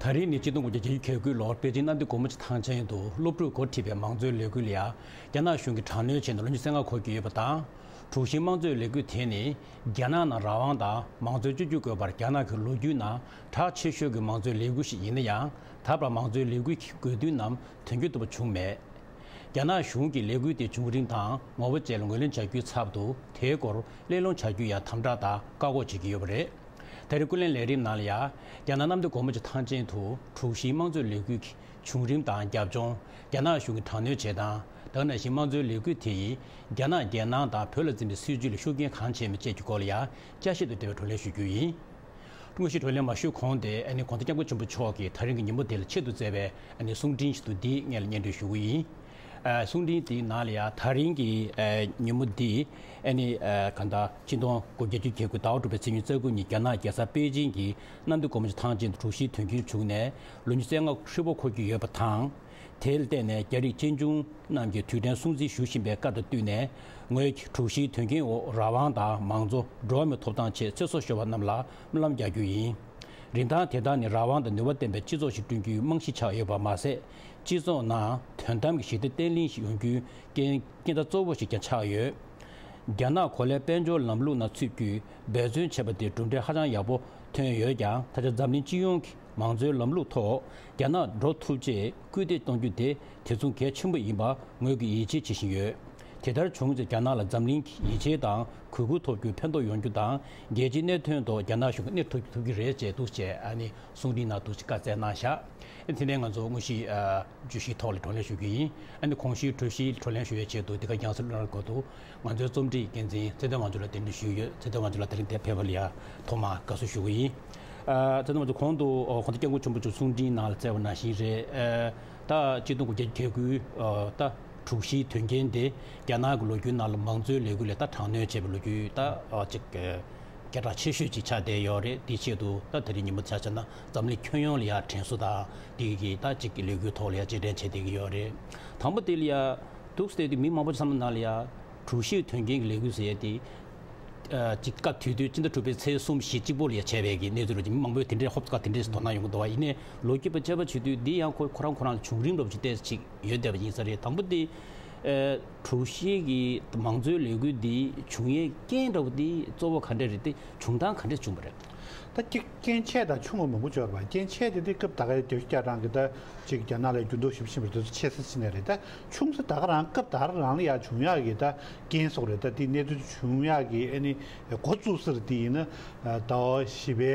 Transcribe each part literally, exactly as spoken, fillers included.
ད་རེས་ནི་ཆིག་སྟོང་དགུ་བརྒྱ་གྱ་གཅིག་གི་ལོར་པེ་ཅིང་གནམ་བདེ་སྒོ་མོ་ཆེ་ཐང་ཆེན་དུ་སློབ་ཕྲུག་འགོ་ཁྲིད་པའི་མང་གཙོའི་ལས་འགུལ་ལ་ཡང་རྒྱ་ནག་གཞུང་གིས་དྲག་གནོན་བྱས་ནས་ལོ་ཉི་ཤུ་རྩ་ལྔ་འཁོར་གྱི་ཡོད་པ་དང་། དྲུག་བཞིའི་དམངས་གཙོའི་ལས་འགུལ་དེ་ནི་རྒྱ་ནག་ནང་རང་དབང་དང་མང་གཙོའི་སྤྱོད་བརྒྱུད་དགོས་པར་རྒྱ་ནག་གི་ལོ་རྒྱུས་ནང་གྲགས་ཆེ་ཤོས་ཀྱི་མང་གཙོའི་ལས་འགུལ་ཞིག་ཡིན་ན་ཡང་། ད་བར་མང་གཙོའི་ལས་འགུལ་གྱི་དགོས་འདུན་རྣམས་དོན་འཁྱོལ་ཐུབ་པ་བྱུང་མེད། རྒྱ་ནག་གཞུང་གིས་ལས་འགུལ་དེའི་བྱུང་རིམ་དང་ངོ་བོ་བཅས་ལ་ངོས་ལེན་བྱ་རྒྱུའི་ཚབ་ཏུ། དེའི་སྐོར་གླེང་སློང་བྱ་རྒྱུ་ཡང་དམ་དྲག་དང་བཀག་འགོག་བྱེད་ཀྱི་ཡོད་པ་རེད། ད་རེས་སྐུ་ལས་ལས་རིམ་ནང་ལ་ཡང་རྒྱ་ནག་གནམ་བདེ་སྒོ་མོ་ཆེ་ཐང་ཆེན་དུ་དྲུག་བཞིའི་དམངས་གཙོའི་ལས་འགུལ་གྱི་བྱུང་རིམ་དང་རྒྱབ་ལྗོངས། རྒྱ་ནག་གཞུང་གིས་དྲག་གནོན་བྱེད་སྟངས། དེ་ནང་བཞིན་དམངས་གཙོའི་ལས་འགུལ་དེ་ཡིས་རྒྱ་ནག་རྒྱལ་ནང་དང་བོད་ལ་འཛིན་པའི་སྲིད་བྱུས་ལ་ཤུགས་རྐྱེན་གང་བྱས་མིན་བཅས་ཀྱི་སྐོར་ལ་ཡང་དཔྱད་ཞིབ་ཏུ་འབྲེལ་བའི་བགྲོ་གླེང་ཞུ་རྒྱུ་ཡིན། དངོས་གཞིའི་བགྲོ་གླེང་མ་ཞུས་གོང་དེ་ཨ་ནི་དགོངས་དག་སྐྱབས་མགོན་ཆེན་པོ་མཆོག་གིས་ད་རིང་གི་ཉིན་མོ་དེ་ལ་ཆེད་དུ་མཛད་པའི་ཨ་ནི་གསུང་འཕྲིན་ཞིག་འདུག་འདི་སྔོན་ལ་སྙན་སྒྲོན་ཞུ་གི་ཡིན། ཨ་གསུང་འཕྲིན་དེའི་ནང་ལ་ཡང་ད་རིང་གི་ཨ་ཉིན་མོ་འདི་ཨ་ནི་ཨ་གང་ལྟར་ཆིག་སྟོང་དགུ་བརྒྱ་བརྒྱད་ཅུ་གྱ་དགུ་ཟླ་བ་དྲུག་པའི་ཚེས་ཉི་ཤུ་རྩ་དགུ་ཉིན་རྒྱ་ནག་རྒྱལ་ས་པེ་ཅིང་གི་གནམ་བདེ་སྒོ་མོ་ཆེ་ཐང་ཆེན་དུ་དྲུག་བཞིའི་དོན་རྐྱེན་བྱུང་ནས་ལོ་ཉི་ཤུ་རྩ་ལྔ་ཧྲིལ་པོ་འཁོར་གྱི་ཡོད་པ་དང་། དེར་བརྟེན་ནས་རྒྱ་རིགས་གཅེན་གཅུང་རྣམས་ཀྱིས་དུས་དྲན་སྲུང་བརྩི་ཞུ་བཞིན་པའི་བཀའ་དང་བསྟུན་ནས། ངོས་ཀྱིས་དྲུག་བཞིའི་དོན་རྐྱེན་འོག་རང་དབང་དང་མང་གཙོ། འགྲོ་བ་མིའི་ཐོབ་ཐང་ཆེད་ཚེ་སྲོག་ཤོར་བ་རྣམས་ལ་སྨོན་ལམ་རྒྱག་རྒྱུ་ཡིན། རིན་ཐང་དེ་དག་ནི་རང་དབང་དང་ནུས་པ་ལྡན་པའི་སྤྱི་ཚོགས་ཤིག་བསྐྲུན་རྒྱུའི་རྨང་གཞི་ཆགས་ཡོད་པ་མ་ཟད། སྤྱི་ཚོགས་ནང་དོན་དམ་གྱི་ཞི་བདེ་བརྟན་ལྷིང་ཞིག་ཡོང་རྒྱུའི་རྐྱེན་རྐྱེན་རྩ་གཙོ་བོ་ཞིག་ཀྱང་ཆགས་ཡོད། རྒྱ་ནག་གོ་ལའི་དཔལ་འབྱོར་ལམ་ལུགས་ནང་ཚུད་རྒྱུའི་འབད་བརྩོན་བྱས་པ་དེ་གྲུབ་འབྲས་ཧ་ཅང་ཡག་པོ་ཐོན་ཡོད་ཀྱང་། ད་ཆ་འཛམ་གླིང་སྤྱི་ཡོངས་ཀྱི་མང་གཙོའི་ལམ་ལུགས་ཐོག་རྒྱ་ནག་འགྲོ་ཐུབ་ཆེད་སྐུལ་འདེད་གཏོང་རྒྱུ་དེ་དེ་མཚུངས་གལ་ཆེན་པོ་ཡིན་པ་ངོས་ཀྱིས་ཡིད་ཆེས་བྱེད་བཞིན་ཡོད། དེ་ལྟར་བྱུང་ཚེ་རྒྱ་ནག་ལ་འཛམ་གླིང་གི་ཡིད་ཆེས་དང་གུས་བཀུར་ཐོབ་རྒྱུར་ཕན་ཐོགས་ཡོང་རྒྱུ་དང་། རྒྱལ་སྤྱིའི་གནད་དོན་ཐོག་རྒྱ་ནག་གཞུང་གིས་གནས་ཐུབ་ཐུབ་ཀྱི་རེད་ཅེས་འདུག་ཅེས་ཨ་ནི་གསུང་འཕྲིན་ནང་འདུག་ཅེས་བཀའ་སྩལ་གནང་བཞག་ཨ་ནི་དེ་ནས་ང་ཚོ་དངོས་གཞིའི་ཨ་བརྗོད་གཞིའི་ཐོག་ལ་བགྲོ་གླེང་ཞུ་རྒྱུ་ཡིན། ཨ་ནི་གོང་ཞུས་བགྲོ་གཞིའི་བགྲོ་གླེང་ཞུ་བའི་ཆེད་དུ་འདི་ག་རྒྱང་སྲིང་བློ་ལ་གོ་འདུག་ང་ཚོའི་རྩོམ་སྒྲིག་འགན་འཛིན་ཚེ་བརྟན་དབང་ཕྱུག་ལགས་གདན་འདྲེན་ཞུས་ཡོད། ཚེ་བརྟན་དབང་ཕྱུག་ལགས་དེ་རིང་འདིར་ཕེབས་པ་ལ་ཡང་ཐོག་མར་དགའ་བསུ་ཞུ་གི་ཡིན། ཨ་ཚེ་བརྟན་དབང་ཕྱུག་གོང་དུ་ཨོ་དགོངས་དག་སྐྱབས་མགོན་ཆེན་པོ་མཆོག་གསུང་འཕྲིན་ནང་ལ་བསྩལ་བ་ནང་བཞིན་རེད། ཨ་ད་ཆིག་སྟོང་དགུ་བརྒྱ་གྱ་དགུའི་ཨ་ད་དྲུག་བཞིའི་དོན་རྐྱེན་དེ་རྒྱ་ནག་གི་ལོ་རྒྱུས་ནང་ལ་མང་གཙོའི་ལས་འགུལ་ལ་ད་དྲག་གནོན་བྱས་པའི་ལོ་རྒྱུས་ད་ཨ་ཅིག་ཨ་སྐད་གྲགས་ཆེ་ཤོས་ཅིག་ཆགས་བསྡད་ཡོད་རེད། དེའི་ཆེད་དུ་ད་དེ་རིང་ཉིན་མོ་ཆ་བཞག་ན་འཛམ་གླིང་ཁྱོན་ཡོངས་ལ་ཡང་དྲན་གསོ་དང་དེ་གི་ད་ཅིག་གི་ལས་འགུལ་ཐོག་ལ་ཡང་རྗེས་དྲན་བྱེད་བསྡད་ཀྱི་ཡོད་རེད། དང་པོ་དེ་ལ་ཡང་འདུག་སྟེ་དེ་མི་མང་པོ་ཚང་མ་ནང་ལ་ཡང་དྲུག་བཞིའི་དོན་རྐྱེན་གྱི་ལས་འགུལ་ཟེར་ཡས་དེ། ཨ་ཅིག་སྐབས་དེ་དུས་སྤྱི་ཟླ་དྲུག་པའི་ཚེས་གསུམ་བཞི་གཅིག་པོ་ལ་ཡང་བྱས་པའི་གི་གནས་ཚུལ་རེད། མི་མང་པོས་དེ་འདྲའི་ཧོབ་ཁ་དེ་འདྲས་དོ་སྣང་ཡོང་གི་འདུག་བ། ཡིན་ནའི་ལོ་རྒྱུས་པ་དཔྱད་པ་བྱེད་དུས་འདི་ཡང་ཁོ་ཁོ་རང་ཁོ་རང་ལ་བྱུང་རིམ་འདྲ་པོ་ཅིག་ཏོག་ཙམ་ཅིག་ཡོད་བསྡད་པ་ཡིན་ས་རེད། དང་པོ་དེ། ཨ་དྲུག་བཞི་གི་མང་གཙོའི་ལས་འགུལ་འདི་བྱུང་ཡས་རྐྱེན་འདྲ་པོ་འདི་གཙོ་བོ་ག་འདྲས་རེད་དེ། བྱུང་སྟངས་ག་འདྲས་བྱུང་བ་རེད། ད་ཀྱི་རྐྱེན་ཆེ་དང་ཆུང་བ་མང་པོ་འབྱོར་བ། རྐྱེན་ཆེ་དེ་དེ་སྐབས་ད་གའི་རྒྱ་ཤུག་རྒྱ་གྲང་གི་ད་ཅིག་རྒྱ་ནག་ལ་འགྱུར་ལྡོག་ཞིབ་ཕྱིན་པ་དེ་ཚོ་ཆེ་ས་ཕྱིན་ནས་རེད། ད་ཆུང་ས་ད་ག་རང་སྐབས་ད་ག་རང་ལ་ཡ་བྱུང་ཡག་གི་ད་རྐྱེན་སོགས་རེད། ད་དེ་གནས་ཚུལ་བྱུང་ཡག་གི་ཨ་ནི་འགོ་བཙུགས་ས་རེད། དེ་ཡིན་ན་ཟླ་བ་བཞི་པའི་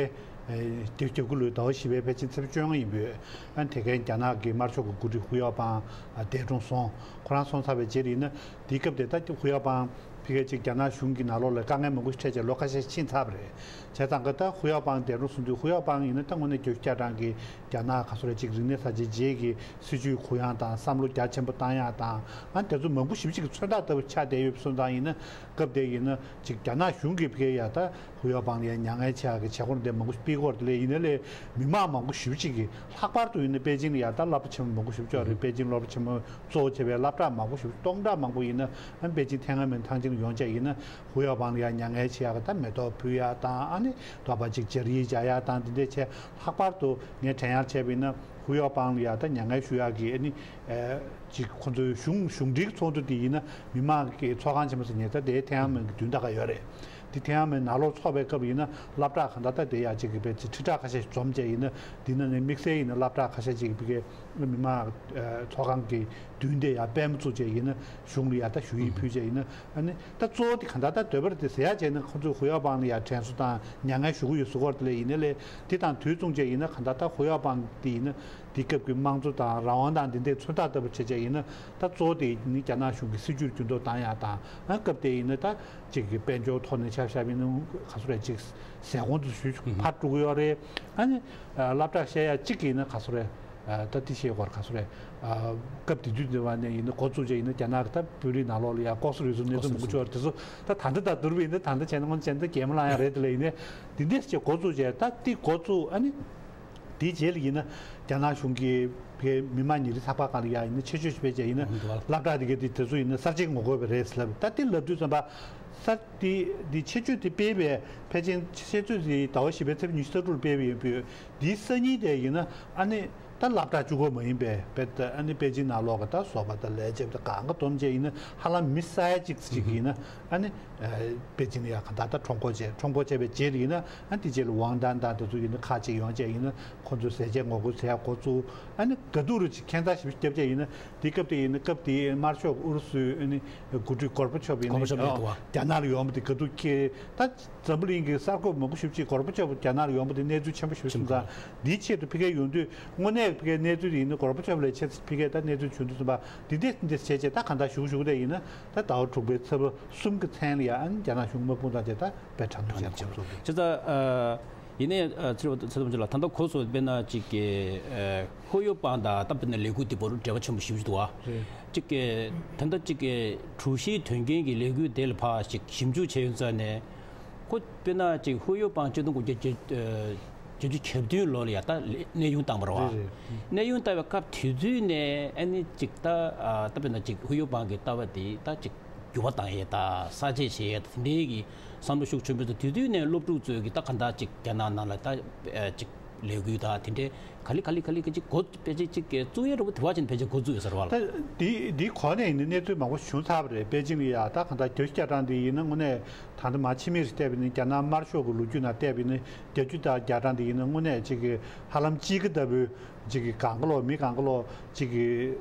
རྒྱ་རྒྱ་དགུ་ལོའི་ཟླ་བ་བཞི་པའི་ཕལ་ཆེར་ཚེས་པ་བཅོ་ལྔ་ཡིན་པས། ཨ་ནི་དེ་གའི་རྒྱ་ནག་གི་དམར་ཤོག་གི་འགོ་ཁྲིད་ཧུ་ཡའོ་པང་འདས་གྲོངས་སོང་། ཁོ་རང་སོང་ཚར་བའི་རྗེས་ཡིན་ན་དེའི་སྐབས་དེ་ད་ཧུ་ཡའོ་པང་ཕ་གིའི་ཅིག་རྒྱ་ནག་གཞུང་གི་ནང་ལོགས་ལ་དཀའ་ངལ་མང་པོ་ཞིག་འཕྲད་བྱས་ལོ་ཁ་ཤས་ཕྱིན་ཚར་བ་རེད། བྱས་ཙང་གི་ད་ཧུ་ཡའོ་པང་འདས་གྲོངས་སོང་དུས་ཧུ་ཡའོ་པང་ཡིན་ན་ད་དངོས་གནས་རྒྱ་ཤུག་རྒྱ་གྲང་གི་རྒྱ་ནག་ག་ཚོད་རེད་ཅིག་རིག་གནས་གསར་བརྗེ་རྗེས་ཀྱི་སྲིད་ཇུས་གུ་ཡངས་དང་བསམ་བློ་རྒྱ་ཆེན་པོ་བཏང་ཡག་དང་ཨ་དེ་ཚོ་མང་པོ་ཞེ་པོ་ཅིག་གི་མཚོན་རྟགས་ལྟ་བུ་ཆགས་བསྡད་ཡོད་པ་སོང་ཙང་ཡིན་ན། སྐབས་དེ་ཡིན་ན་ཅིག་རྒྱ་ནག་གཞུང་གིས་ཕ་གིའི་ཡ་ད་ཧུ་ཡའོ་པང་ལ་ཡ་མྱ་ངན་ཆེ་ཡག་གི་བྱེད་སྒོ་འདི་མང་པོ་ཞིག་སྤེལ་གི་ཡོད་རེད། དེ་ལས་ཡིན་ན་ལས་མི་མང་མང་པོ་ཞེ་པོ་ཅིག་གིས་ལྷག་པར་དུ་ཡིན་ན་པེ་ཅིང་ལ་ཡ་ད་སློབ་གྲྭ་ཆེན་མོ་མང་པོ་ཞེ་པོ་ཅིག་ཡོད་རེད། པེ་ཅིང་སློབ་གྲྭ་ཆེན་མོ་གཙོ་བོ་བྱས་པའི་སློབ་གྲྭ་མང་པོ་ཞེ་པོ་སྟོང་ཕྲག་མང་པོ་ཡིན་ན་ཨ་པེ་ཅིང་ཐེན་ཨན་མེན་ཐང་ཆེན་ལ་ཡོང་བྱས་ཡིན་ན་ཧུ་ཡའོ་པང་ལ་ཡ་མྱ་ངན་ཆེ་ཡག་གི་ད་མེ་ཏོག་ཕུལ་ཡག་དང་ཨ་ནི་དོགས་པ་ཅིག་སྦྱར་ཡིག་སྦྱར་ཡག་དང་དེ་འདྲས་བྱས། ལྷག་པར་དུ་ངས་དྲན་ཡག་བྱས་པ་ཡིན་ན་ཧུ་ཡའོ་པང་ལ་ཡ་ད་མྱ་ངན་ཞུ་ཡག་གི་ཨ་ནི་ཨེ་ཅིག་ཁོ་ཚོའི་གཞུང་གཞུང་འབྲེལ་གྱི་ཚོགས་འདུ་དེ་ཡིན་ན་མི་མང་གི་ཚོགས་ཁང་ཆེན་མོ་ཟེར་མཁན་ད་དེ་ཐེན་ཨན་མེན་གྱི་མདུན་ད་ག་ཡོད་རེད། དེ་ཐེན་ཨན་མེན་ནང་ལོགས་ཚོགས་པའི་སྐབས་ཡིན་ན་སློབ་གྲྭ་གང་ད་ད་དེ་ཡ་ཅིག་གི་དཔེ་ཚེ་ཁྲི་ཕྲག་ཁ་ཤས་ཤིག་འཛོམས་བྱས་ཡིན་ན་དེ་ན་ནི་དམིགས་བསལ་ཡིན་ན་སློབ་གྲྭ་ཁ་ཤས་ཅིག་གི་ཕ་གིའི་མི་མང་ཨེ་ཚོགས་ཁང་གི་མདུན་དེ་ཡ་པད་མོ་བཙུགས་བྱས་ཡིན་ན་གཞུང་ལ་ཡ་ད་ཞུ་ཡིག་ཕུལ་བྱས་ཡིན་ན་ཨ་ནི་ད་གཙོ་བོ་དེ་གང་ད་ད་འདོད་པ་རེད། དེ་ཟེར་ཡག་བྱས་ན་ཁོ་ཚོས་ཧུ་ཡའོ་པང་ལ་ཡ་དྲན་གསོ་དང་མྱ་ངན་ཞུ་གི་ཡོད་ཟེར་གོ་རེད། དེ་ལས་ཡིན་ན་ལས་དེ་དང་དུས་མཚུངས་བྱས་ཡིན་ན་གང་ད་ད་ཧུ་ཡའོ་པང་དེ་ཡིན་ན། དེ་སྐབས་ཀྱི་དམངས་གཙོ་དང་རང་དབང་དང་འདི་འདྲའི་མཚོན་རྟགས་ལྟ་བུ་བྱས་བྱས་ཡིན་ན་ད་གཙོ་བོ་དེ་ནི་རྒྱ་ནག་གཞུང་གི་སྲིད་ཇུས་འགྱུར་ལྡོག་བཏང་ཡག་དང་ཨ་སྐབས་དེ་ཡིན་ན་ད་ཅིག་གི་དཔལ་འབྱོར་ཐོག་ནས་ཆ་བཞག་པ་ཡིན་ན་ག་ཚོད་རེད་ཅིག་ཟས་གོང་དུ་ཞུ་ཕར་འགྲོ་གི་ཡོད་རེད། ཨ་ནི་སློབ་གྲྭ་བཤད་ཡག་གཅིག་གི་ཡིན་ན་ག་ཚོད་རེད། ད་དེ་བཤད་དགོས་རེད་ག་ཚོད་རེད། སྐབས་དེ་དུས་དེ་བ་ནས་ཡིན་ན་འགོ་བཙུགས་བྱས་ཡིན་ན་རྒྱ་ནག་གི་ད་བོད་རིགས་ནང་ལོགས་ལ་ཡ་ལྐོག་ཟ་རུལ་སུངས་གནས་ཚུལ་མང་པོ་ཅིག་ཡོད་རེད། དེ་ཚོ་ད་ད་ལྟ་ད་བསྡུར་བ་ཡིན་ན་ད་ལྟ་བྱས་ན་སྔོན་བྱས་ན་ད་གད་མོ་ལངས་ཡག་རེད། དེ་ལས་ཡིན་ན་འདི་འདྲས་ཅིག་འགོ་བཙུགས་བྱས་ད་དེ་འགོ་བཙུགས་ཨ་ནི། དེའི་རྗེས་ལ་ཡིན་ན་རྒྱ་ནག་གཞུང་གིས་བའི་མི་མང་ཉིན་རེ་ཚགས་པར་སྒང་ལ་ཡ་ཡིན་ན་ཆེད་བརྗོད་ཞིག་སྤེལ་བྱས་ཡིན་ན་སློབ་གྲྭ་དེ་གའི་དེ་དེ་ཚོ་ཡིན་ན་གསར་བརྗེའི་ངོ་རྒོལ་བ་རེད་ཟེར་ལབ། ད་དེ་ལབ་དུས་ཙམ་པ་ ས་དེ་དེ་ཆེད་སྤྱོད་དེ་སྤེལ་བའི་ཕལ་ཆེར་ཆེད་སྤྱོད་དེ་ཟླ་བ་བཞི་པའི་ཚེས་ཉི་ཤུ་རྩ་དྲུག་ལ་སྤེལ་བ་ཡིན་པས། དེའི་སང་ཉིན་དེ་ཡིན་ན་ཨ་ནི་ད་སློབ་གྲྭ་གཅིག་པོ་མ་ཡིན་པའི་བེད་ཨ་ནི་པེ་ཅིན་ནང་ལོགས་ཀྱི་ད་བཟོ་པ་དང་ལས་བྱེད་པ་དང་གང་ག་བསྡོམས་བྱས་ཡིན་ན་ཧ་ལམ་མི་ས་ཡ་གཅིག་ཙམ་ཅིག་ཡིན་ན་ཨ་ནི་པེ་ཅིན་ལ་ཡ་གང་ལྟར་ད་ཁྲོམ་སྐོར་བྱས། ཁྲོམ་སྐོར་བྱས་པའི་རྗེས་ལ་ཡིན་ན་ཨ་ནི་དེ་རྗེས་ལ་ཝང་ཏན་དང་དེ་ཚོ་ཡིན་ན་ཁག་ཅིག་ཡོང་བྱས་ཡིན་ན་ཁོང་ཚོས་ཟས་བཅད་ངོ་རྒོལ་བྱས་འགོ་བཙུགས། ཨ་ནི་ག་དུས་རུ་ཅིག་ཁྱད་མཚར་ཞིག་བརྒྱབ་བྱས་ཡིན་ན། དེ་སྐབས་དེ་ཡིན་ན་སྐབས་དེའི་དམར་ཤོག་ཨུ་རུ་སུའི་ཨ་ནི་འགོ་ཁྲིད་གོར་པ་ཆོབ་ཡིན་ན། གོར་པ་ཆོབ་ཡིན་འདུག་བ། རྒྱ་ནག་ལ་ཡོང་བ་དེ་ག་དུས་ཁེལ། ད་འཛམ་བུ་གླིང་གི་གསར་འགོད་མང་པོ་ཞེ་པོ་ཅིག་གོར་པ་ཆོབ་རྒྱ་ནག་ལ་ཡོང་བ་དེ་གནས་ཚུལ་ཆེན་པོ་ཞེ་པོ་ཞིག་ཆེན་པོ་ཙང་། འདིའི་ཆེད་དུ་ཕ་གིར་ཡོང་དུས་དངོས་གནས་ཕ་གིའི་གནས་ཚུལ་དེ་ཡིན་ན་གོར་པ་ཆོབ་ལས་ཆེ་ཕ་གིར་ད་གནས་ཚུལ་བྱུང་དུས་ཙམ་པ་འདི་འདྲས་འདི་འདྲས་བྱས་བྱས་ད་གང་ལྟར་ཞུ་ཞུ་དེ་ཡིན་ན་ད་ཟླ་བ་དྲུག་པའི་ཚེས་པ་གསུམ་གྱི་མཚན་ལ་ཡ་ཨ་ནི་རྒྱ་ནག་གཞུང་དམག་དཔུང་དང་བཅས་ད་དཔེ་དྲག་གནོན་བྱས་འགོ་བཙུགས་པ་རེད། བྱས་ཙང་། ཡིན་ནའི་ཨ་ཚེ་རིང་ཚེ་རིང་ལགས། ད་ལྟ་གོ་སོང་། དཔེར་ན་ཅིག་གི་ཨ་ཧུ་ཡོ་པང་དང་ད་དཔེར་ན་ལས་འགུལ་འདི་བར་འབྲེལ་བ་ཆེན་པོ་ཞེ་པོ་ཅིག་འདུག་བ། རེད། ཅིག་གི་ད་ལྟ་ཅིག་གི་གྲོས་གཞིའི་དོན་རྐྱེན་གྱི་ལས་འགུལ་དེ་ལ་ཕར་ཅིག་ཞིབ་འཇུག་བྱས་ཡོང་ཙང་ནས། ཁོ་དཔེར་ན་ཅིག་ཧུ་ཡོ་པང་ཆིག་སྟོང་དགུ་བརྒྱ་བརྒྱད་ཅུ་གྱ་བདུན་ལོ་ལ་ཡ་ད་གནས་དབྱུང་བཏང་བ་རེད་བ། རེད་རེད། གནས་དབྱུང་བཏང་བའི་སྐབས་དེ་དུས་ནས་ཨ་ནི་ཅིག་ད་ཨ་ད་དཔེར་ན་ཅིག་ཧུ་ཡོ་པང་གི་ལྟ་བ་དེ་ད་ཅིག་འགྱུར་བ་བཏང་ཡས་དང་གསར་བརྗེ་བྱེད་ཡས་དང་དེ་འདྲའི་གི་བསམ་བློ་ཤུགས་ཆེན་པོས་དང་། དེ་དུས་ནས་སློབ་ཕྲུག་ཚོས་ཀྱི་ད་ག་འདྲ་ཅིག་རྒྱ་ནག་ནང་ལ་ད་ཨ་ཅིག་ལས་འགུལ་དང་དེ་འདྲའི་ག་ལེ་ག་ལེ་ག་ལེ་གི་ཅིག་འགོ་ཕལ་ཆེར་ཅིག་གི་བཙུགས་ཡས་འདྲ་པོ་དེ་བ་ཅིག་ཕལ་ཆེར་འགོ་བཙུགས་ཡོད་ས་རེད་བ་ལ། ད་འདི་འདི་གོང་ནས་ཡིན་ན་གནས་ཚུལ་མང་པོ་བྱུང་ཚར་བ་རེད། པེ་ཅིང་ལ་ཡ་ད་ག་འདྲ་བརྒྱད་ཅུ་གྱ་གྲངས་འདི་ཡིན་ན་དངོས་གནས་ད་ལྟ་མ་ཕྱི་མིག་རེ་བལྟས་པ་ཡིན་ན་རྒྱ་ནག་དམར་ཤོག་གི་ལོ་རྒྱུས་ནང་བལྟས་པ་ཡིན་ན་བརྒྱད་ཅུ་དང་གྱ་གྲངས་འདི་ཡིན་ན་དངོས་གནས་ཅིག་གི་ཧ་ལམ་དཔྱིད་ཀ་ལྟ་བུའི་ཅིག་གི་གང་ག་ལོག་མི་གང་ག་ལོག་ཅིག་གི་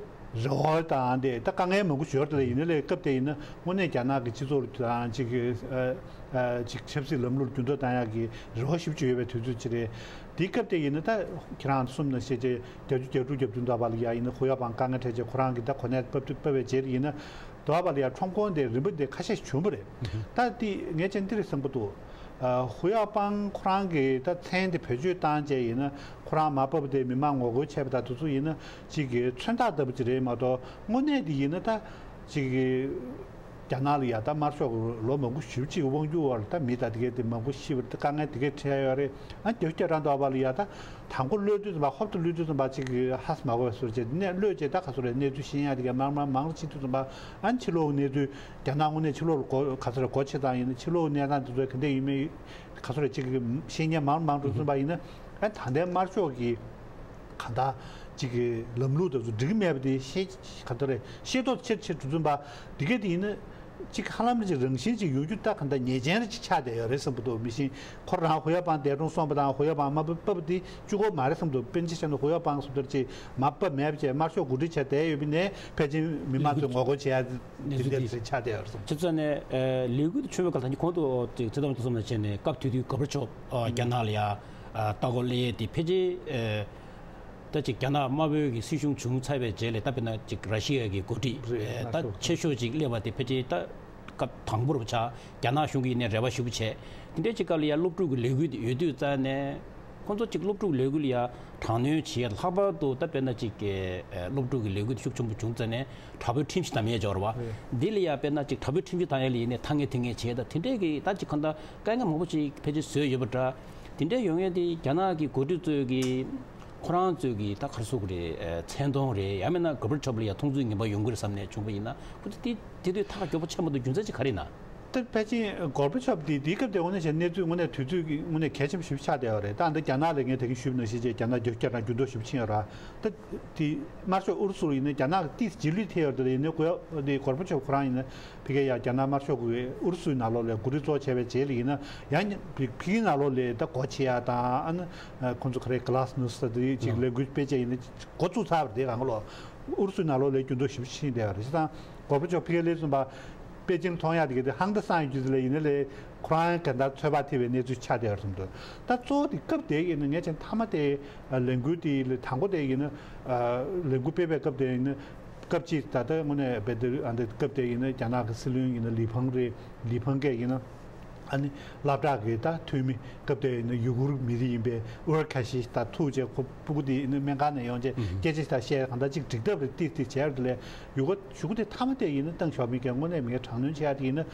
རེ་བ་དང་དེ་ད་དཀའ་ངལ་མང་པོ་ཞོར་དེ་ལ་ཡིན་ན་ལས་སྐབས་དེ་ཡིན་ན་དངོས་གནས་རྒྱ་ནག་གི་སྤྱི་ཚོགས་དང་ཅིག་གི་ཨ་ཨ་ཅིག་ཆབ་སྲིད་ལམ་ལུགས་འགྱུར་ལྡོག་བཏང་ཡག་གི་རེ་བ་ཞེ་པོ་ཅིག་ཡོད་པའི་དུས་ཚོད་ཅིག་རེད། དེའི་སྐབས་དེ་ཡིན་ན་ད་ཁྱེད་རང་གསུམ་ནང་བཤད་ཅེས་བརྒྱད་ཅུ་གྱ་དྲུག་གྱ་བདུན་འདྲ་པ་ལ་ཡ་ཡིན་ན་ཧུ་ཡ་པང་དཀའ་ངལ་འཕྲད་ཅེས་ཁོ་རང་གི་ད་གོ་གནས་ཕབ་ཕབ་པའི་རྗེས་ལ་ཡིན་ན་འདྲ་པ་ལ་ཡ་ཁྲོམ་སྐོར་དེ་རིམ་པ་དེ་ཁ་ཤས་བྱུང་བ་རེད། ད་དེ་ངས་ཅན་འདི་རེད་བསམ་གི་འདུག་ཨ་ཧུ་ཡ་པང་ཁོ་རང་གི་ད་མཚན་དེ་བེད་སྤྱོད་བཏང་བྱས་ཡིན་ན་ཁོ་རང་མ་བབས་དེ་མི་མང་ངོ་རྒོལ་བྱས་པ་དང་དེ་ཚོ་ཡིན་ན་ཅིག་གི་མཚོན་རྟགས་ལྟ་བུ་ཅིག་རེད་མ་གཏོགས་དངོས་གནས་དེ་ཡིན་ན་ད་ཅིག་གི་རྒྱ་ནག་ལ་ཡ་ད་དམར་ཤོག་གི་ལོ་མང་པོ་ཞེ་པོ་ཅིག་དབང་སྒྱུར་བར་ད་མི་ད་དེ་གས་དེ་མང་པོ་ཤི་བར་ད་དཀའ་ངལ་དེ་གས་འཕྲད་ཡོད་རེད། ཨ་རྒྱ་སྐྱ་རང་འདྲ་བ་ལ་ཡ་ད་དང་པོ་གློད་དུས་ཙམ་པ་ཧོབ་ཏུ་གློད་དུས་ཙམ་པ་ཅིག་གི་ཧ་སི་མ་གོ་བའི་བཟོ་བྱས་ནས་གློད་བྱས་ད་ག་ཚོད་རེད་གནས་ཚུལ་ཤེས་ཡ་དེ་གས་མང་མང་མང་རུ་ཕྱིན་དུས་ཙམ་པ་ཨ་ཕྱི་ལོགས་གནས་ཚུལ་རྒྱ་ནག་དངོས་གནས་ཕྱི་ལོགས་ལ་གོ་ག་ཚོད་རེད་སྒོ་ཕྱེ་སྟངས་ཡིན་ན་ཕྱི་ལོགས་གནས་སྟངས་དེ་ཚོ་ག་འདྲ་ཡིན་མིན་ག་ཚོད་རེད་ཅིག་གི་ཤེས་མཁན་མང་རུ་མང་རུ་ཕྱིན་པ་ཡིན་ན་ཨ་ད་ལྟའི་དམར་ཤོག་གི་གང་ལྟར་ཅིག་གི་ལམ་ལུགས་དེ་ཚོ་འགྲིག་གི་མེད་པ་དེ་ཤེས་ག་འདྲ་རེད་ཤེས་རྟོགས་ཆེར་ཆེར་འགྲོ་དུས་ཙམ་པ་དེ་གས་དེ་ཡིན་ན། གཅིག་ཧ་ལམ་གཅིག་རང་བཞིན་གཅིག་ཡོང་རྒྱུ་ད་ག་འདྲ་ཉེས་ཅན་རེ་གཅིག་ཆགས་བསྡད་ཡོད་རེད་བསམ་གྱི་འདུག་མི་ཤེས། ཁོ་རང་ཧུ་ཡ་པང་འདས་གྲོངས་སོང་བ་དང་ཧུ་ཡ་པང་མ་བབས་པ་དེ་གཅིག་པོ་མ་རེད་བསམ་གྱི་འདུག་དཔེར་ན་ཆ་བཞག་ན་ཧུ་ཡ་པང་སོ་ཐར་གྱིས་མ་བབས་མེད་པ་བྱས་དམར་ཤོག་འགོ་ཁྲིད་བྱས་བསྡད་ཡོད་པ་ནས་ཕལ་ཆེར་མི་མང་ཚོས་ངོ་རྒོལ་བྱེད་ཡ་དེ་འདྲ་ཆགས་བསྡད་ཡོད་རེད་བསམ། བྱས་ཙང་ནས་ལས་འགུལ་དེ་བྱུང་བའི་སྐབས་ད་ནི་གོང་དུ་ཅིག་ཚེ་དམ་དུ་གསུངས་པ་ནང་བཞིན་ནས་སྐབས་དེ་དུས་གོར་པ་ཆོབ་རྒྱ་ནག་ལ་ཡ་ལྟ་སྐོར་སླེབས་ཡས་དེ་ཕལ་ཆེར། ད་ཅིག་རྒྱ་ནག་དམར་པོའི་གི་སྲིད་གཞུང་བྱུང་ཚར་བའི་རྗེས་ལས་ད་དཔེར་ན་ཅིག་ར་ཤི་ཡ་གི་འགོ་ཁྲིད་རེད། ད་ཆེ་ཤོས་ཅིག་སླེབས་པ་དེ་ཕལ་ཆེར་ད་སྐབས་དང་པོ་རུ་ཆགས། རྒྱ་ནག་གཞུང་གིས་ནས་རེ་བ་ཞུ་བ་བྱས། དེ་འདྲའི་ཅིག་སྐབས་ལ་ཡ་སློབ་ཕྲུག་གི་ལས་འགུལ་དེ་ཡོད་དུས་ཙང་ནས་ཁོང་ཚོ་ཅིག་སློབ་ཕྲུག་ལས་འགུལ་ལ་ཡ་དྲག་གནོན་བྱེད་ཡ་ལྷག་པར་དུ་ད་དཔེར་ན་ཅིག་གི་སློབ་ཕྲུག་གི་ལས་འགུལ་དེ་ཤུགས་ཆེན་པོ་བྱུང་ཙང་ནས་དྲག་པོའི་ཁྲིམས་གཞི་དམ་ཡས་འཇོག་ར་བ། འདི་ལ་ཡ་དཔེར་ན་ཅིག་དྲག་པོའི་ཁྲིམས་གཞི་དམ་ཡས་ལ་ཡིན་ནས་ཐ་སྙད་ཐིག་ངན་བྱེད་ཡ་ད་དེ་འདྲའི་གི་ད་ཅིག་གང་ལྟར་དཀའ་ངལ་མང་པོ་ཅིག་ཕལ་ཆེར་བཟོས་ཡོད་པ་འདྲ། དེ་འདྲའི་ཡོང་ཡས་དེ་རྒྱ་ནག་གི་འགོ་ཁྲིད་ཚོས་གི་ཁོ་རང་ཚོས་ཀྱི་ད་ག་རེ་ཟེར་དགོས་རེད། མཚན་མཐོང་རེད། ཡང་མིན་ན་གོར་པ་ཆོབ་ལ་ཡང་མཐོང་ཚུལ་ངན་པ་ཡོང་གི་རེད་བསམ་ནས་བྱུང་བ་ཡིན་ན། ཁོ་ཚོ་དེ་དེ་དུས་ཐག་མགྱོགས་པོ་ཆད་མ་འདུག་རྒྱུ་མཚན་ཅིག་ག་རེ་ཡིན་ན། ད་ཕལ་ཆེར་གོར་པ་ཆོབ་དེ་དེའི་སྐབས་དེ་དངོས་གནས་བྱས་གནས་ཚུལ་དངོས་གནས་དུས་ཚོད་ཀྱི་དངོས་གནས་གལ་ཆེན་པོ་ཞིག་ཆགས་བསྡད་ཡོད་རེད། ད་འདི་རྒྱ་ནག་ལ་ངས་ད་གིན་ཞུས་པ་ནང་བཞིན་བྱས་རྒྱ་ནག་རྒྱ་སྐྱེད་དང་འགྱུར་ལྡོག་ཞེ་པོ་ཕྱིན་ཡོད་རེད། ད་དེ་དམར་ཤོག་ཨུ་རུ་སུ་ལ་ཡིན་ན་རྒྱ་ནག་གི་ཏིས་རྗེས་ལུས་ཐེབས་ཡོད་རེད། ཡིན་ནའི་གོ་ཡ་དེ་གོར་པ་ཆོབ་ཁོ་རང་ཡིན་ན་ཕ་གིར་ཡ་རྒྱ་ནག་དམར་ཤོག་གི་ཨུ་རུ་སུའི་ནང་ལོགས་ལ་འགོ་ཁྲིད་གཙོ་བྱས་པའི་རྗེས་ལ་ཡིན་ན་ཡང་ཕ་གིའི་ནང་ལོགས་ལ་ད་སྒོ་ཕྱེ་ཡ་དང་ཨ་ནི་ཁོང་ཚོ་ག་རེ་ག་ལ་སི་ནུ་སི་ད་དེ་ཅིག་ལས་འགུལ་སྤེལ་བྱས་ཡིན་ན་འགོ་བཙུགས་ཚར་བ་རེད། དེ་གང་ག་ལོག་ཨུ་རུ་སུའི་ནང་ལོགས་ལ་འགྱུར་ལྡོག་ཞེ་པོ་ཕྱིན་བསྡད་ཡོད་རེད། བྱས་ཙང་གོར་པ་ཆོབ་ཕ་གིར་སླེབས་སོང་བ་པེ་ཅིང་མཐོང་ཡ་དེ་ག་དེ་ཧང་ད་སང་ཡོད་རྒྱུ་དེ་ལ་ཡིན་ན་ལས་ཁོ་རང་ག་འདྲ་ཚོད་དཔག་ཐེབས་པའི་གནས་ཚུལ་ཆགས་བསྡད་ཡོད་རེད་བསམ་འདུག་ད་གཙོ་བོ་དེ་སྐབས་དེ་ཡིན་ན་ངས་ཅན་མཐའ་མ་དེ་ལས་འགུལ་དེ་ལ་དང་པོ་དེ་ཡིན་ན་ལས་འགུལ་སྤེལ་བའི་སྐབས་དེ་ཡིན་ན། སྐབས་ཅིག་ད་ལྟ་དངོས་གནས་རྦད་དེ་ཨ་འདི་སྐབས་དེ་ཡིན་ན་རྒྱ་ནག་གི་སྲིད་བློན་ཡིན་ན་ལི་ཕང་རེད། ལི་ཕང་གིས་ཡིན་ན་ཨ་ནི་སློབ་གྲྭ་གི་ད་འཐུས་མི་སྐབས་དེ་ཡིན་ན་ཡུ་གུར་མི་རིགས་ཡིན་པའི་ཨུ་ར་ཁ་ཤི་ད་ཐུག་བྱས་ཁོ་སྤུ་གུ་དེ་ཡིན་ན་སྨན་ཁང་ནས་ཡོང་བྱས་སྐད་ཆ་ད་བཤད་གང་ལྟར་ཅིག་འགྲིག་ཐབས་རེད་ཏིག་ཏིག་བྱས་རེད་ལས་ཡུ་གུར་ཞུ་གུ་དེ་མཐའ་མ་དེ་ཡིན་ན་ཏེང་ཞའོ་ཕིང་གིས་དངོས་གནས་མི་དྲག་གནོན་བྱས་ཡ་དེ་ཡིན་ན་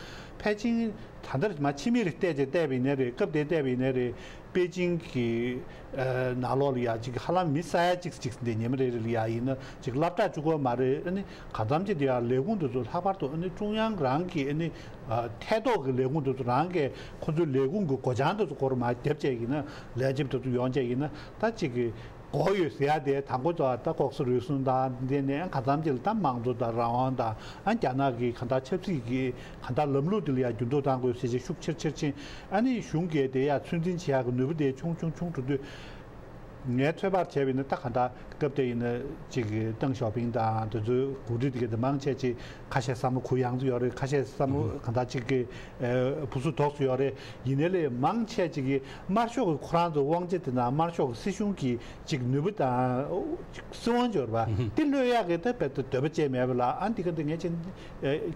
ཕལ་ཆེར་ད་ལྟ་མ་ཕྱི་མིག་རེ་བལྟས་བྱས་བལྟས་པ་ཡིན་ན་རེད། སྐབས་དེ་བལྟས་པ་ཡིན་ན་རེད། པེ་ཅིང་གི་ཨ་ནང་ལོགས་ལ་ཡ་ཅིག་ཧ་ལམ་མི་ས་ཡ་གཅིག་ཅིག་འདི་ཉི་མ་རེ་རེ་ལ་ཡ་ཡིན་ན་ཅིག་སློབ་གྲྭ་བཅུ་དགུ་མ་རེད། ཨ་ནི་གང་འཚམ་ཅིག་འདི་ཡ་ལས་ཁུངས་འདི་ཚོ་ལྷག་པར་དུ་ཨ་ནི་ཀྲུང་དབྱང་རང་གི་ཨ་ནི་ཨ་ཐད་གཏོགས་ཀྱི་ལས་ཁུངས་འདི་ཚོ་རང་གི་ཁོ་ཚོའི་ལས་ཁུངས་ཀྱི་སྒོ་བྱང་འདི་ཚོ་སྒོ་རུ་མར་བརྒྱབ་བྱས་ཡིན་ན་ལས་བྱེད་འདི་ཚོ་ཡོང་བྱས་ཡིན་ན་ད་ཅིག་གི་དགོས་ཡོད་ཟེར་ཡ་དེ་དང་པོ་ཚོ་ད་ལྐོག་ཟ་རུལ་སུངས་དང་འདི་ནས་གང་འཚམ་ཅིག་ལ་ད་མང་གཙོ་དང་རང་དབང་དང་ཨ་རྒྱ་ནག་གི་གང་ལྟར་ཆབ་སྲིད་ཀྱི་གང་ལྟར་ལམ་ལུགས་འདི་ལ་ཡ་འགྱུར་ལྡོག་གཏང་དགོས་ཟེར་བྱས་ཤུགས་ཆེར་ཆེར་ཕྱིན། ཨ་ནི་གཞུང་གིས་དེ་ཡ་ཚོད་འཛིན་བྱེད་ཡག་གི་ནུས་པ་དེ་ཆུང་ཆུང་ཆུང་འགྲོ་དུས། ངས་ཚོད་དཔག་བྱས་པ་ཡིན་ན་ད་ག་འདྲ་སྐབས་དེ་ཡིན་ན་ཅིག་ཏེང་ཞའོ་ཕིང་དང་དེ་ཚོའི་འགོ་ཁྲིད་དེ་ག་དེ་མང་ཆེ་ཅིག་ཁ་ཤས་བསམ་བློ་གུ་ཡངས་ཚོ་ཡོད་རེད། ཁ་ཤས་བསམ་བློ་ག་འདྲ་ཅིག་གི་བུ་སུ་དོགས་སུ་ཡོད་རེད། ཡིན་ནའི་ལས་མང་ཆེ་ཅིག་གིས་དམར་ཤོག་གི་ཁོ་རང་ཚོ་དབང་ཆ་དེ་དང་དམར་ཤོག་གི་སྲིད་གཞུང་གི་ཅིག་ནུས་པ་དང་ཅིག་སྲིད་དབང་ཅིག་ཡོད་རེད་པ། དེ་གློད་ཡག་གི་ད་བེད་དུ་འདོད་པ་ཅིག་མེད་པ་ལ་ཨ་འདི་ག་འདི་ངས་ཅིག་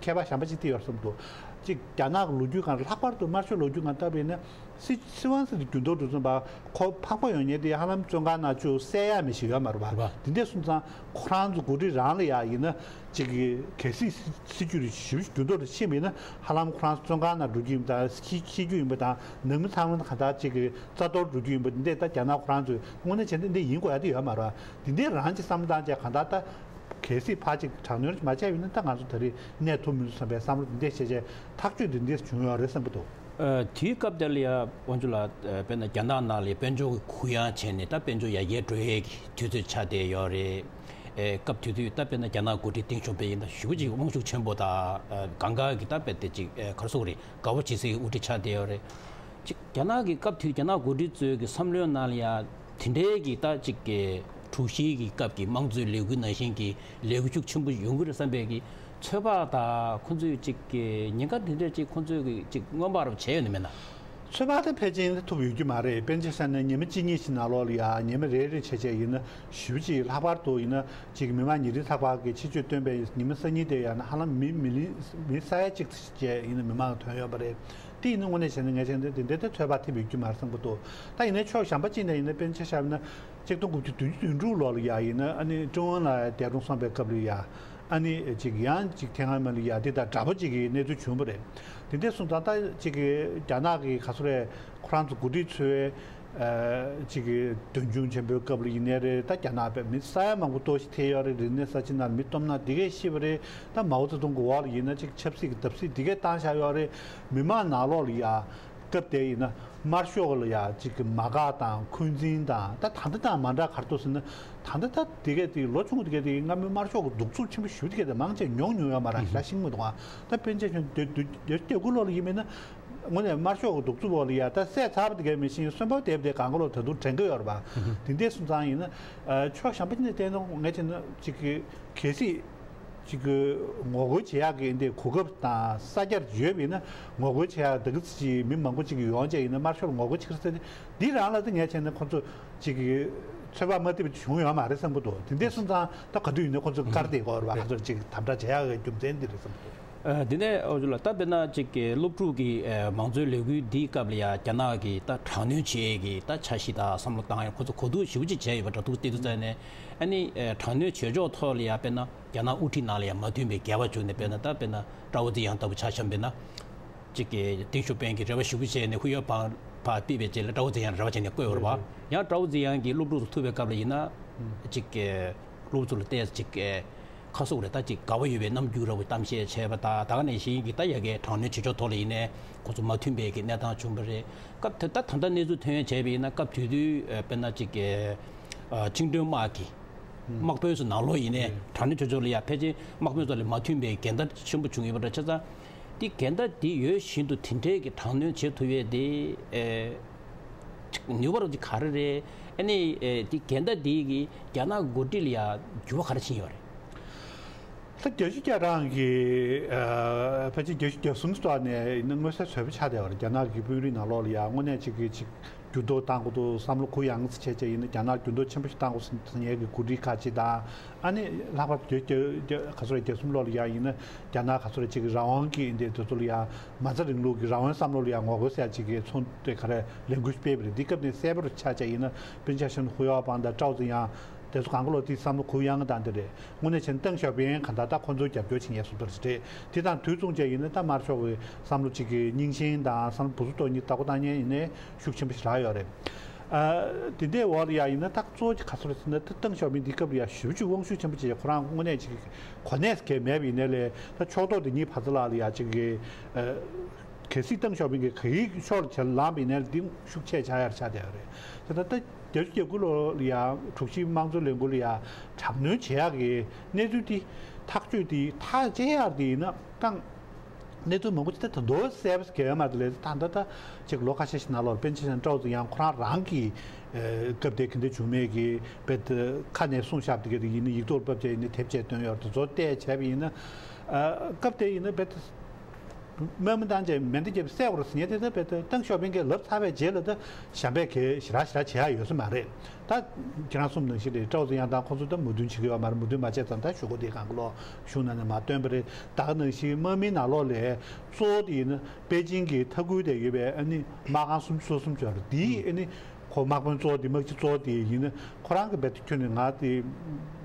ཁྱད་པར་གཞན་པ་ཅིག་དེ་ཡོད་བསམ་འདུག་ཅིག་རྒྱ་ནག་གི་ལོ་རྒྱུས་སྒང་ལྷག་པར་དུ་དམར་ཤོག་ལོ་རྒྱུས་སྒང་ལྟ་བ་ཡིན་ན། སྲིད་སྲིད་དབང་ཟེར་དུས་འགྱུར་ལྡོག་འགྲོ་ཙམ་པ་ཁོ་འཕགས་པ་ཡོང་མཁན་དེ་ཧ་ལམ་བཙོན་ཁང་ནང་བཅུག་བསད་ཡ་མི་ཞིག་ཡོད་མ་རེད་པ། རེད་པ། དེ་འདྲ་སོང་ཙང་ཁོ་རང་ཚོ་འགོ་ཁྲིད་རང་ལ་ཡ་ཡིན་ན་ཅིག་གལ་སྲིད་སྲིད་ཇུས་རེ་ཞིབ་འགྱུར་ལྡོག་རེ་ཕྱིན་པ་ཡིན་ན་ཧ་ལམ་ཁོ་རང་ཚོ་བཙོན་ཁང་ནང་འགྲོ་རྒྱུ་ཡིན་པ་དང་ཤི་ཤི་རྒྱུ་ཡིན་པ་དང་ནང་མི་ཚང་མ་གང་ལྟར་ཅིག་རྩ་གཏོར་འགྲོ་རྒྱུ་ཡིན་པ་འདི་འདྲ་ད་རྒྱ་ནག་ཁོ་རང་ཚོས་དངོས་གནས་བྱས་ན་འདི་ཡིན་དགོས་ཡ་དེ་ཡོད་མ་རེད་པ། དེ་འདྲའི་རང་ཅིག་བསམ་བློ་བཏང་བྱས་གང་ལྟར་ད། གལ་སྲིད་ཕར་ཅིག་དྲག་གནོན་མ་བྱས་པ་ཡིན་ན་ད་ང་ཚོ་ད་རེས་གནས་ཐུབ་མི་འདུག་བསམ་པའི་བསམ་བློ་འདི་འདྲས་བྱས་བྱས་ཐག་གཅོད་འདི་འདྲས་བྱུང་ཡོད་རེད་བསམ་གྱི་འདུག་ཨ། དེའི་སྐབས་དེ་ལ་ཡ་དབང་ཕྱུག་ལགས། ཨ། དཔེར་ན་རྒྱ་ནག་ནང་ལ་དཔལ་འབྱོར་གྱི་གུ་ཡངས་བྱས་ནས་ད་དཔལ་འབྱོར་ཡར་རྒྱས་འགྲོ་ཡས་ཀྱི་དུས་ཚོད་ཆགས་བསྡད་ཡོད་རེད། ཨེ། སྐབས་དེ་དུས་ད་དཔེར་ན་རྒྱ་ནག་འགོ་ཁྲིད་ཏེང་ཞའོ་ཕིང་ཡིན་ན་ཞེ་པོ་ཅིག་དབང་ཤུགས་ཆེན་པོ་དང་། ཨ། གང་ག་གི་ད་དཔེ་དེ་ཅིག་ཨེ། ག་རེ་ཟེར་དགོས་རེད། དགའ་པོ་བྱེད་སའི་དབུ་ཁྲིད་ཆགས་བསྡད་ཡོད་རེད། ཅིག་རྒྱ་ནག་གི་སྐབས་དེའི་རྒྱ་ནག་འགོ་ཁྲིད་ཚོའི་གི་བསམ་བློའི་ནང་ལ་ཡ་དེ་འདྲའི་གི་ད་ཅིག་གི་དྲུག་བཞིའི་གི་སྐབས་ཀྱི་དམངས་གཙོའི་ལས་འགུལ་ནང་བཞིན་གྱི་ལས་འགུལ་ཤུགས་ཆེན་པོ་ཡོང་གི་རེད་བསམ་པའི་གི་ཚོད་དཔག་དང་ཁོང་ཚོས་ཅིག་གི་ཉེན་ཁ་དེ་འདྲ་ཅིག་ཁོང་ཚོས་གི་ཅིག་སྔོན་དཔག་རུ་བྱས་ཡོད་ནི་མེད་ན། ཚོད་དཔག་དེ་ཕལ་ཆེར་ཐུབ་ཡོད་རྒྱུ་མ་རེད། དཔེར་ན་ཆ་བཞག་ན་ཉི་མ་གཅིག་གཉིས་ཤིག་ནང་ལོགས་ལ་ཡ་ཉི་མ་རེ་རེ་བྱས་བྱས་ཡིན་ན་ཞེ་པོ་ཅིག་ལྷག་པར་དུ་ཡིན་ན་ཅིག་མི་དམངས་ཉིན་རེའི་ཚགས་པར་གི་ཆེད་སྤྱོད་བཏོན་པའི་ཉི་མ་གསར་རྙིང་དེ་ཡང་ན་ཧ་ལམ་མི་མི་ལི་མི་ས་ཡ་གཅིག་བཅས་ཡིན་ན་མི་མང་ལ་ཐོན་ཡོད་པ་རེད། དེ་ཡིན་ན་དངོས་གནས་བྱས་ན་ངས་བྱས་ན་དེ་འདྲའི་ཚོད་དཔག་ཐེབས་ཡོད་རྒྱུ་མ་རེད་བསམ་གྱི་འདུག་ད་ཡིན་ན་ཕྱོགས་གཞན་པ་གཅིག་ནས་ཡིན་ན་དཔེར་ན་ཆ་བཞག་ན་གཅིག་སྟོང་དགུ་བརྒྱ་བདུན་ཅུ་དོན་དྲུག་ལོ་ལ་ཡ་ཡིན་ན་ཨ་ནི་ཀྲུང་ཨུ་ལ་འདས་གྲོངས་སོང་པའི་སྐབས་ལ་ཡ་ཨ་ནི་ཅིག་ཡང་ཅིག་ཐེངས་སྔ་མ་ལ་ཡ་དེ་དང་འདྲ་པོ་ཅིག་གི་གནས་ཚུལ་བྱུང་བ་རེད། དེ་འདྲ་སོང་ཙང་ད་ཅིག་གི་རྒྱ་ནག་གི་ག་ཚོད་རེད། ཁོ་རང་ཚོ་འགོ་ཁྲིད་ཚོས་ཨ་ཅིག་གི་དོན་ཆུང་ཆེན་པོའི་སྐབས་ལ་ཡིན་ནའི་རེད། ད་རྒྱ་ནག་པའི་མི་ས་ཡ་མང་པོ་ལྟོགས་ཤི་ཐེབས་ཡོད་རེད། རིག་གནས་གསར་བརྗེ་ནང་མི་སྟོབས་ན་དེ་གས་ཤི་བ་རེད། ད་མའོ་ཙེ་ཏུང་གི་འོག་ལ་ཡིན་ན་ཅིག་ཆབ་སྲིད་ཀྱི་བརྡབ་གསིག་དེ་གས་བཏང་བཞག་ཡོད་རེད། མི་མང་ནང་ལོགས་ལ་ཡ་སྐབས་དེ་ཡིན་ན་དམར་ཤོག་ལ་ཡ་ཅིག་གི་མ་དགའ་དང་འཁོན་འཛིན་དང་ད་ད་ལྟ་དང་མ་འདྲ་ག་རེ་འདུག་ཟེར་ན་ད་ལྟ་ད་དེ་གས་དེ་ལོ་ཆུང་ངུ་དེ་གས་དེ་སྔ་མོའི་དམར་ཤོག་གི་གདུག་རྩུབ་ཆེན་པོ་ཞེ་པོ་དེ་གས་དེ་མང་ཆེ་མྱོང་མྱོང་ཡོད་མ་རེད། ཞེ་དྲག་ཤེས་ཀྱི་མི་འདུག་ད་དཔེར་ན་ཆ་བཞག་ན་དེ་དེ་དེ་དེ་དགུ་ལོ་ལ་ཡིན་མིན་ན། དངོས་གནས་དམར་ཤོག་གི་གདུག་རྩུབ་འོག་ལ་ཡ་ད་བསད་ཚར་བ་དེ་གས་མི་ཤེས། གསོན་པོ་དེབ་དེ་གང་ག་ལོ་ད་དུང་དྲན་གི་ཡོད་རེད་པ། དེ་འདྲས་སོང་ཙང་ཡིན་ན་ཕྱོགས་གཞན་པ་ཅིག་ནས་བལྟས་ན་ངས་བྱས་ན་ཅིག་གི་གལ་སྲིད་ཅིག་གི་ངོ་རྒོལ་བྱེད་ཡག་གི་འདི་གོ་སྐབས་དང་ས་ཆ་ཡོད་པ་ཡིན་ན་ངོ་རྒོལ་བྱེད་ཡག་ད་གི་ཅིག་མི་མང་པོ་ཅིག་ཡོང་བྱས་ཡིན་ན་དམར་ཤོག་ལ་ངོ་རྒོལ་བྱེད་ཀྱི་རེད་ཟེར་ཏེ་འདི་རང་ལ་ད་ངས་བྱས་ན་ཁོ་ཚོ་ཅིག་གི་ཚོད་དཔག་མ་ཐེབས་པ་བྱུང་ཡོད་མ་རེད་བསམ་གི་འདུག་དེ་འདྲས་སོང་ཙང་ད་ག་དུས་ཡིན་ན་ཁོ་ཚོ་བཀར་བསྡད་ཡོད་རེད་པ། ཁོ་ཚོ་ཅིག་དམ་དྲག་བྱེད་ཡག་གི་རྒྱུ་མཚན་འདི་རེད་བསམ་གི་འདུག་ཨ། དེ་ནས་ཨོ་ཇོ་ལགས། ད་དཔེར་ན་ཅིག་གི་སློབ་ཕྲུག་གི་ཨ་མང་གཙོའི་ལས་འགུལ་འདིའི་སྐབས་ལ་ཡ་རྒྱ་ནག་གི་ད་དྲག་གནོན་བྱེད་ཀྱི་ད་འཆར་གཞི་དང་བསམ་བློ་བཏང་ཡ་ཁོ་ཚོ་གོ་བསྡུར་ཞེ་པོ་ཅིག་བྱས་ཡོད་པ་འདྲ་འདུག་བལྟས་དུས་ཙང་ནས་ཨ་ནི་ཨ་དྲག་གནོན་བྱེད་ཕྱོགས་ཐོག་ལ་ཡ་དཔེར་ན་རྒྱ་ནག་དབུ་ཁྲིད་ནང་ལ་ཡ་མ་མཐུན་པའི་འགལ་བ་བྱུང་ནས་དཔེར་ན་ད་དཔེར་ན་ཀྲའོ་ཙེ་ཡང་ལྟ་བུ་ཆ་བཞག་པ་ཡིན་ན་ཅིག་གི་ཏེང་ཞའོ་ཕིང་གིས་རེ་བ་ཞེ་པོ་བྱས་ནས་ཧུའུ་ཡའོ་པང་ཕར་ཕུད་པའི་རྗེས་ལ་ཀྲའོ་ཙེ་ཡང་རེ་བ་བྱས་ནས་བསྐོས་ཡོད་རེད་པ། ཡང་ཀྲའོ་ཙེ་ཡང་གིས་སློབ་ཕྲུག་ཚོ་ཐུག་པའི་སྐབས་ལ་ཡིན་ན་ཅིག་གི་སློབ་ཕྲུག་ཚོ་ལ་ཏོག་ཙམ་ཅིག་གི་ཁ་སོག་རེད། ད་ཅིག་དགའ་བོ་ཡོད་པའི་རྣམ་འགྱུར་འདྲ་བོ་གཏམ་བཤད་བྱས་པ་དང་། ད་ག་ནང་བཞིན་གྱི་ད་ཡ་གིའི་དྲག་གནོན་བྱེད་ཕྱོགས་ཐོག་ལ་ཡིན་ནའི་ཁོང་ཚོ་མ་མཐུན་པའི་གི་གནས་སྟངས་བྱུང་བ་རེད། སྐབས་དེ་ད་ད་ལྟ་གནས་ཚུལ་ཐོན་ཡོང་བྱས་པ་ཡིན་ན་སྐབས་དེ་དུས་ཨ་དཔེར་ན་ཅིག་གི་ཨ་བཅིངས་འགྲོལ་དམག་གི་དམག་དཔོན་ཚོ་ནང་ལོགས་ཡིན་ནའི་དྲག་གནོན་བྱེད་ཕྱོགས་ལ་ཡ་ཕལ་ཆེར་དམག་དཔོན་ཚོ་ལ་མ་མཐུན་པའི་འགལ་ཟླ་ཆེན་པོ་བྱུང་ཡོད་པ་འདྲ་ཆ་ཚང་། དེ་འགལ་ཟླ་དེ་ཡོད་བཞིན་དུ་དེ་འདྲའི་གི་དྲག་གནོན་བྱེད་ཐུབ་ཡས་དེ་ཨེ་ནུས་པ་རོགས་ཀྱི་ག་རེ་རེད། ཨ་ནི་ཨེ་དེ་འགལ་ཟླ་དེ་གི་རྒྱ་ནག་འགོ་ཁྲིད་ལ་ཡ་འགྱུར་བ་ག་རེ་ཕྱིན་ཡོད་རེད། ད་བརྒྱད་ཅུ་གྱ་གྲངས་ཀྱི་ཨ་ཕལ་ཆེར་བརྒྱད་ཅུ་གྱ་གསུམ་ཙམ་ནས་ཡིན་ན་མངོན་གསལ་དོད་པོ་ཆགས་བསྡད་པ་རེད། རྒྱ་ནག་གི་དཔོན་རིགས་ནང་ལོགས་ལ་ཡ་དངོས་གནས་ཅིག་གི་ཅིག་འགྱུར་ལྡོག་བཏང་དགོས་འདུག་བསམ་བློ་གུ་ཡངས་ཙམ་བྱས་བྱས་ཡིན་ན་རྒྱ་ནག་འགྱུར་ལྡོག་ཆེན་པོ་ཞིག་བཏང་དགོས་ཟེར་ཉན་གྱི་འགོ་ཁྲིད་ཁག་ཅིག་དང་། ཨ་ནི་ལྷག་པར་དུ་རྒྱ་རྒྱ་ག་ཚོད་རེད། གྱ་གསུམ་ལོ་ལ་ཡ་ཡིན་ན་རྒྱ་ནག་ག་ཚོད་རེད་ཅིག་རང་དབང་གི་འདི་དེ་ཚོ་ལ་ཡ་མ་རྩ་རིང་ལུགས་ཀྱི་རང་དབང་བསམ་བློ་ལ་ཡ་ངོ་རྒོལ་ཟེར་ཡ་ཅིག་གི་ཚོགས་འདུ་ག་རེ་ལས་འགུལ་སྤེལ་བ་རེད། འདི་སྐབས་ནས་གསལ་པོར་ཆ་བྱས་ཡིན་ན་དཔེར་ན་ཆ་བཞག་ན་ཧུའུ་ཡའོ་པང་དང་ཀྲའོ་ཙེ་ཡང་ དེ་ཚོ་གང་ག་ལོ་དེ་བསམ་བློ་གུ་ཡངས་བཏང་དེ་རེད། དངོས་གནས་བྱས་ན་ཏེང་ཞའོ་ཕིང་གང་ལྟར་ད་ཁོ་ཚོའི་རྒྱབ་སྐྱོར་བྱེད་མཁན་སུ་དར་ཞིག་རེད། དེ་དང་དུས་མཚུངས་བྱས་ཡིན་ན་ད་དམར་ཤོག་གི་བསམ་བློ་གཅིག་གི་རྙིང་ཞེན་དང་བསམ་བློ་བུ་སུ་ཏོ་གཉིས་ལྟ་བུ་བཏང་མཁན་ཡིན་ནའི་ཤུགས་ཆེན་པོ་ཞིག་རག་ཡོད་རེད། ཨ། དེ་འདྲའི་འོག་ལ་ཡ་ཡིན་ན་ད་གཙོ་བོ་གཅིག་ག་ཚོད་རེད་ཟེར་ན་ད་ཏེང་ཞའོ་ཕིང་དེའི་སྐབས་ལ་ཡ་ཞེ་པོ་ཅིག་དབང་ཤུགས་ཆེན་པོ་ཅིག་ཁོ་རང་དངོས་གནས་ཅིག་གོ་གནས་གལ་མེད་པ་ཡིན་ནའི་ལས་ད་ཕྱོགས་གཏོགས་དེ་གཉིས་བར་མཚམས་ལ་ལ་ཡ་ཅིག་གི་ཨ། གལ་སྲིད་ཏེང་ཞའོ་ཕིང་གིས་ག་གི་ཕྱོགས་ལ་བྱས་ལངས་པ་ཡིན་ནའི་འདི་ཤུགས་ཆེ་ཆགས་ཡ་ཆགས་བསྡད་ཡོད་རེད། དེ་ལྟར་ད་བརྒྱད་ཅུ་གྱ་དགུ་ལོ་ལ་ཡང་དྲུག་བཞི་དམངས་གཙོ་ལས་འགུལ་ལ་ཡང་དྲག་གནོན་བྱེད་ཡག་གི་གནས་ཚུལ་འདི་ཐག་གཅོད་འདི་ཐག་བཅད་ཡག་འདི་ཡིན་ན་ད་གནས་ཚུལ་མང་པོ་ཅིག་ད་ད་དུང་གསལ་པོ་གལ་མ་རེད་ལས་ད་ད་ད་ཅིག་ལོ་ཁ་ཤས་ཤིག་ནང་ལོགས་པཎ་ཆེན་ཞང་ཀྲའོ་ཙེ་ཡང་ཁོ་རང་རང་གི་སྐབས་དེ་ག་འདྲ་བྱུང་མེད་ཀྱི་བེད་ཁ་ནས་གསུངས་བཞག་པ་དེ་ག་དེ་ཡིན་ན་ཡིག་ཐོག་ཕབ་བྱས་ཡིན་ན་དེབ་བཅས་བཏོན་ཡོད་དེ་ཚོ་བལྟས་བྱས་པ་ཡིན་ན་སྐབས་དེ་ཡིན་ན་བེད། དམག་མི་བཏང་བྱས་མེ་མདའ་བརྒྱབ་བསད་དགོས་རེད་ཟེར་མཁན་དེ་ད་བེད་ཏེང་ཞའོ་ཕིང་གིས་ལབ་ཚར་བའི་རྗེས་ལ་ད་གཞན་པས་གས་ཞེ་དྲག་ཞེ་དྲག་བྱེད་ཡ་ཡོད་ས་མ་རེད། ད་ཁྱེད་རང་གསུངས་ནང་བཞིན་རེད། ཀྲའོ་ཙེ་ཡང་དང་ཁོང་ཚོ་ད་མོས་མཐུན་བྱེད་ཀྱི་ཡོད་མ་རེད། མོས་མཐུན་མ་བྱས་ཙང་ད་གཞུག་གུ་དེ་གང་ག་ལོག་གཞུང་ནང་ནས་མར་བཏོན་པ་རེད། ད་ག་ནང་བཞིན་དམག་མིའི་ནང་ལོགས་ལས་གཙོ་བོ་དེ་ཡིན་ན་པེ་ཅིང་གི་མཐའ་ཁུལ་དེ་ཡོད་པའི་ཨ་ནི་དམག་ཁང་སུམ་ཅུ་སོ་གསུམ་ཅིག་ཡོད་རེད། དེའི་ཨ་ནི། ཁོ་དམག་དཔོན་གཙོ་བོ་དེ་དམག་སྤྱི་གཙོ་བོ་དེ་ཡིན་ན་ཁོ་རང་གི་བེད་ཁྱོན་ནས་ང་དེ་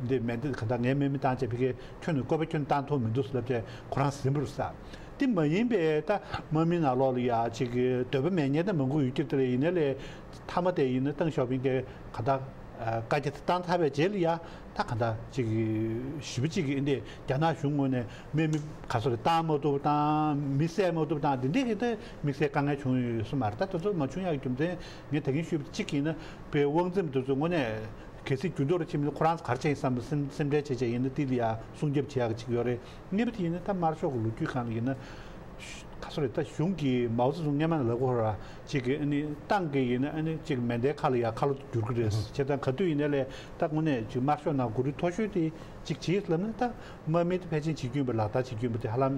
འདི་མེ་མདའ་ག་ད་ངའི་དམག་མི་བཏང་བྱས་ཕ་གིར་ཁྱོན་ནས་བཀོད་པ་ཁྱོན་ནས་བཏང་ཐུབ་མི་འདུག་ཟེར་ལབ་བྱས་ཁོ་རང་ཟིན་པ་རེད་ཟེར། དེ་མ་ཡིན་པའི་ད་དམག་མིའི་ནང་ལོགས་ལ་ཡ་ཅིག་འདོད་པ་མེད་མཁན་ད་མང་པོ་ཡོད་ཀྱི་རེད། དེ་ལས་ཡིན་ན་ལས་མཐའ་མ་དེ་ཡིན་ན་ཏེང་ཞའོ་ཕིང་གིས་ག་ད་བཀའ་རྒྱ་དེ་བཏང་ཚར་བའི་རྗེས་ལ་ཡ་ད་ག་ད་ཅིག་ཞེ་པོ་ཅིག་གི་འདི་རྒྱ་ནག་གཞུང་ངོས་ནས་དམག་མི་ག་ཚོད་རེད་བཏང་མ་ཐུབ་བཏང་མི་བསད་མ་ཐུབ་བཏང་དེ་འདྲས་ཀྱི་ད་དམིགས་བསལ་དཀའ་ངལ་བྱུང་ཡོད་ས་མ་རེད། ད་དེ་ཚོ་མ་བྱུང་ཡག་རྒྱུ་མཚན་ངས་ད་གིན་ཞུས་པ་གཅིག་ཡིན་ན་བོད་དབང་འཛིན་པ་དེ་ཚོ་དངོས་གནས་གལ་སྲིད་རྒྱུ་ནོར་ཕྱིན་མིན་ཁོ་རང་ཚོ་ག་རེ་བྱས་ཡིན་བསམ་པ་སེམས་སེམས་ཁྲལ་བྱས་བྱས་ཡིན་ན་དེ་ལ་ཡ་སྲུང་སྐྱོབ་བྱེད་ཡག་གཅིག་ཡོད་རེད། གཉིས་པ་དེ་ཡིན་ན་ད་དམར་ཤོག་གི་ལོ་རྒྱུས་སྒང་ལ་ཡིན་ན་ག་ཚོད་རེད། ད་གཞུང་གིས་མའོ་ཙེ་ཏུང་སྔོན་མ་ནས་ལབ་ཀྱི་ཡོད་རེད། གཅིག་གིས་ཨ་ནི་ཏང་གིས་ཡིན་ན་ཨ་ནི་གཅིག་མེ་མདའི་ཁ་ལ་ཡ་ཁ་ལོ་བསྒྱུར་གྱི་རེད། བྱས་ཙང་ག་དུས་ཡིན་ནའི་ལས་ད་དངོས་གནས་གཅིག་དམར་ཤོག་ནང་འགོ་ཁྲིད་མཐོ་ཤོས་དེ་གཅིག་བྱས་ལབ་ན་ད་དམག་མི་དེ་ཕལ་ཆེར་བྱེད་རྒྱུ་ཡིན་པ་ལག་བསྟར་བྱེད་རྒྱུ་ཡིན་པ་དེ་ཧ་ལམ་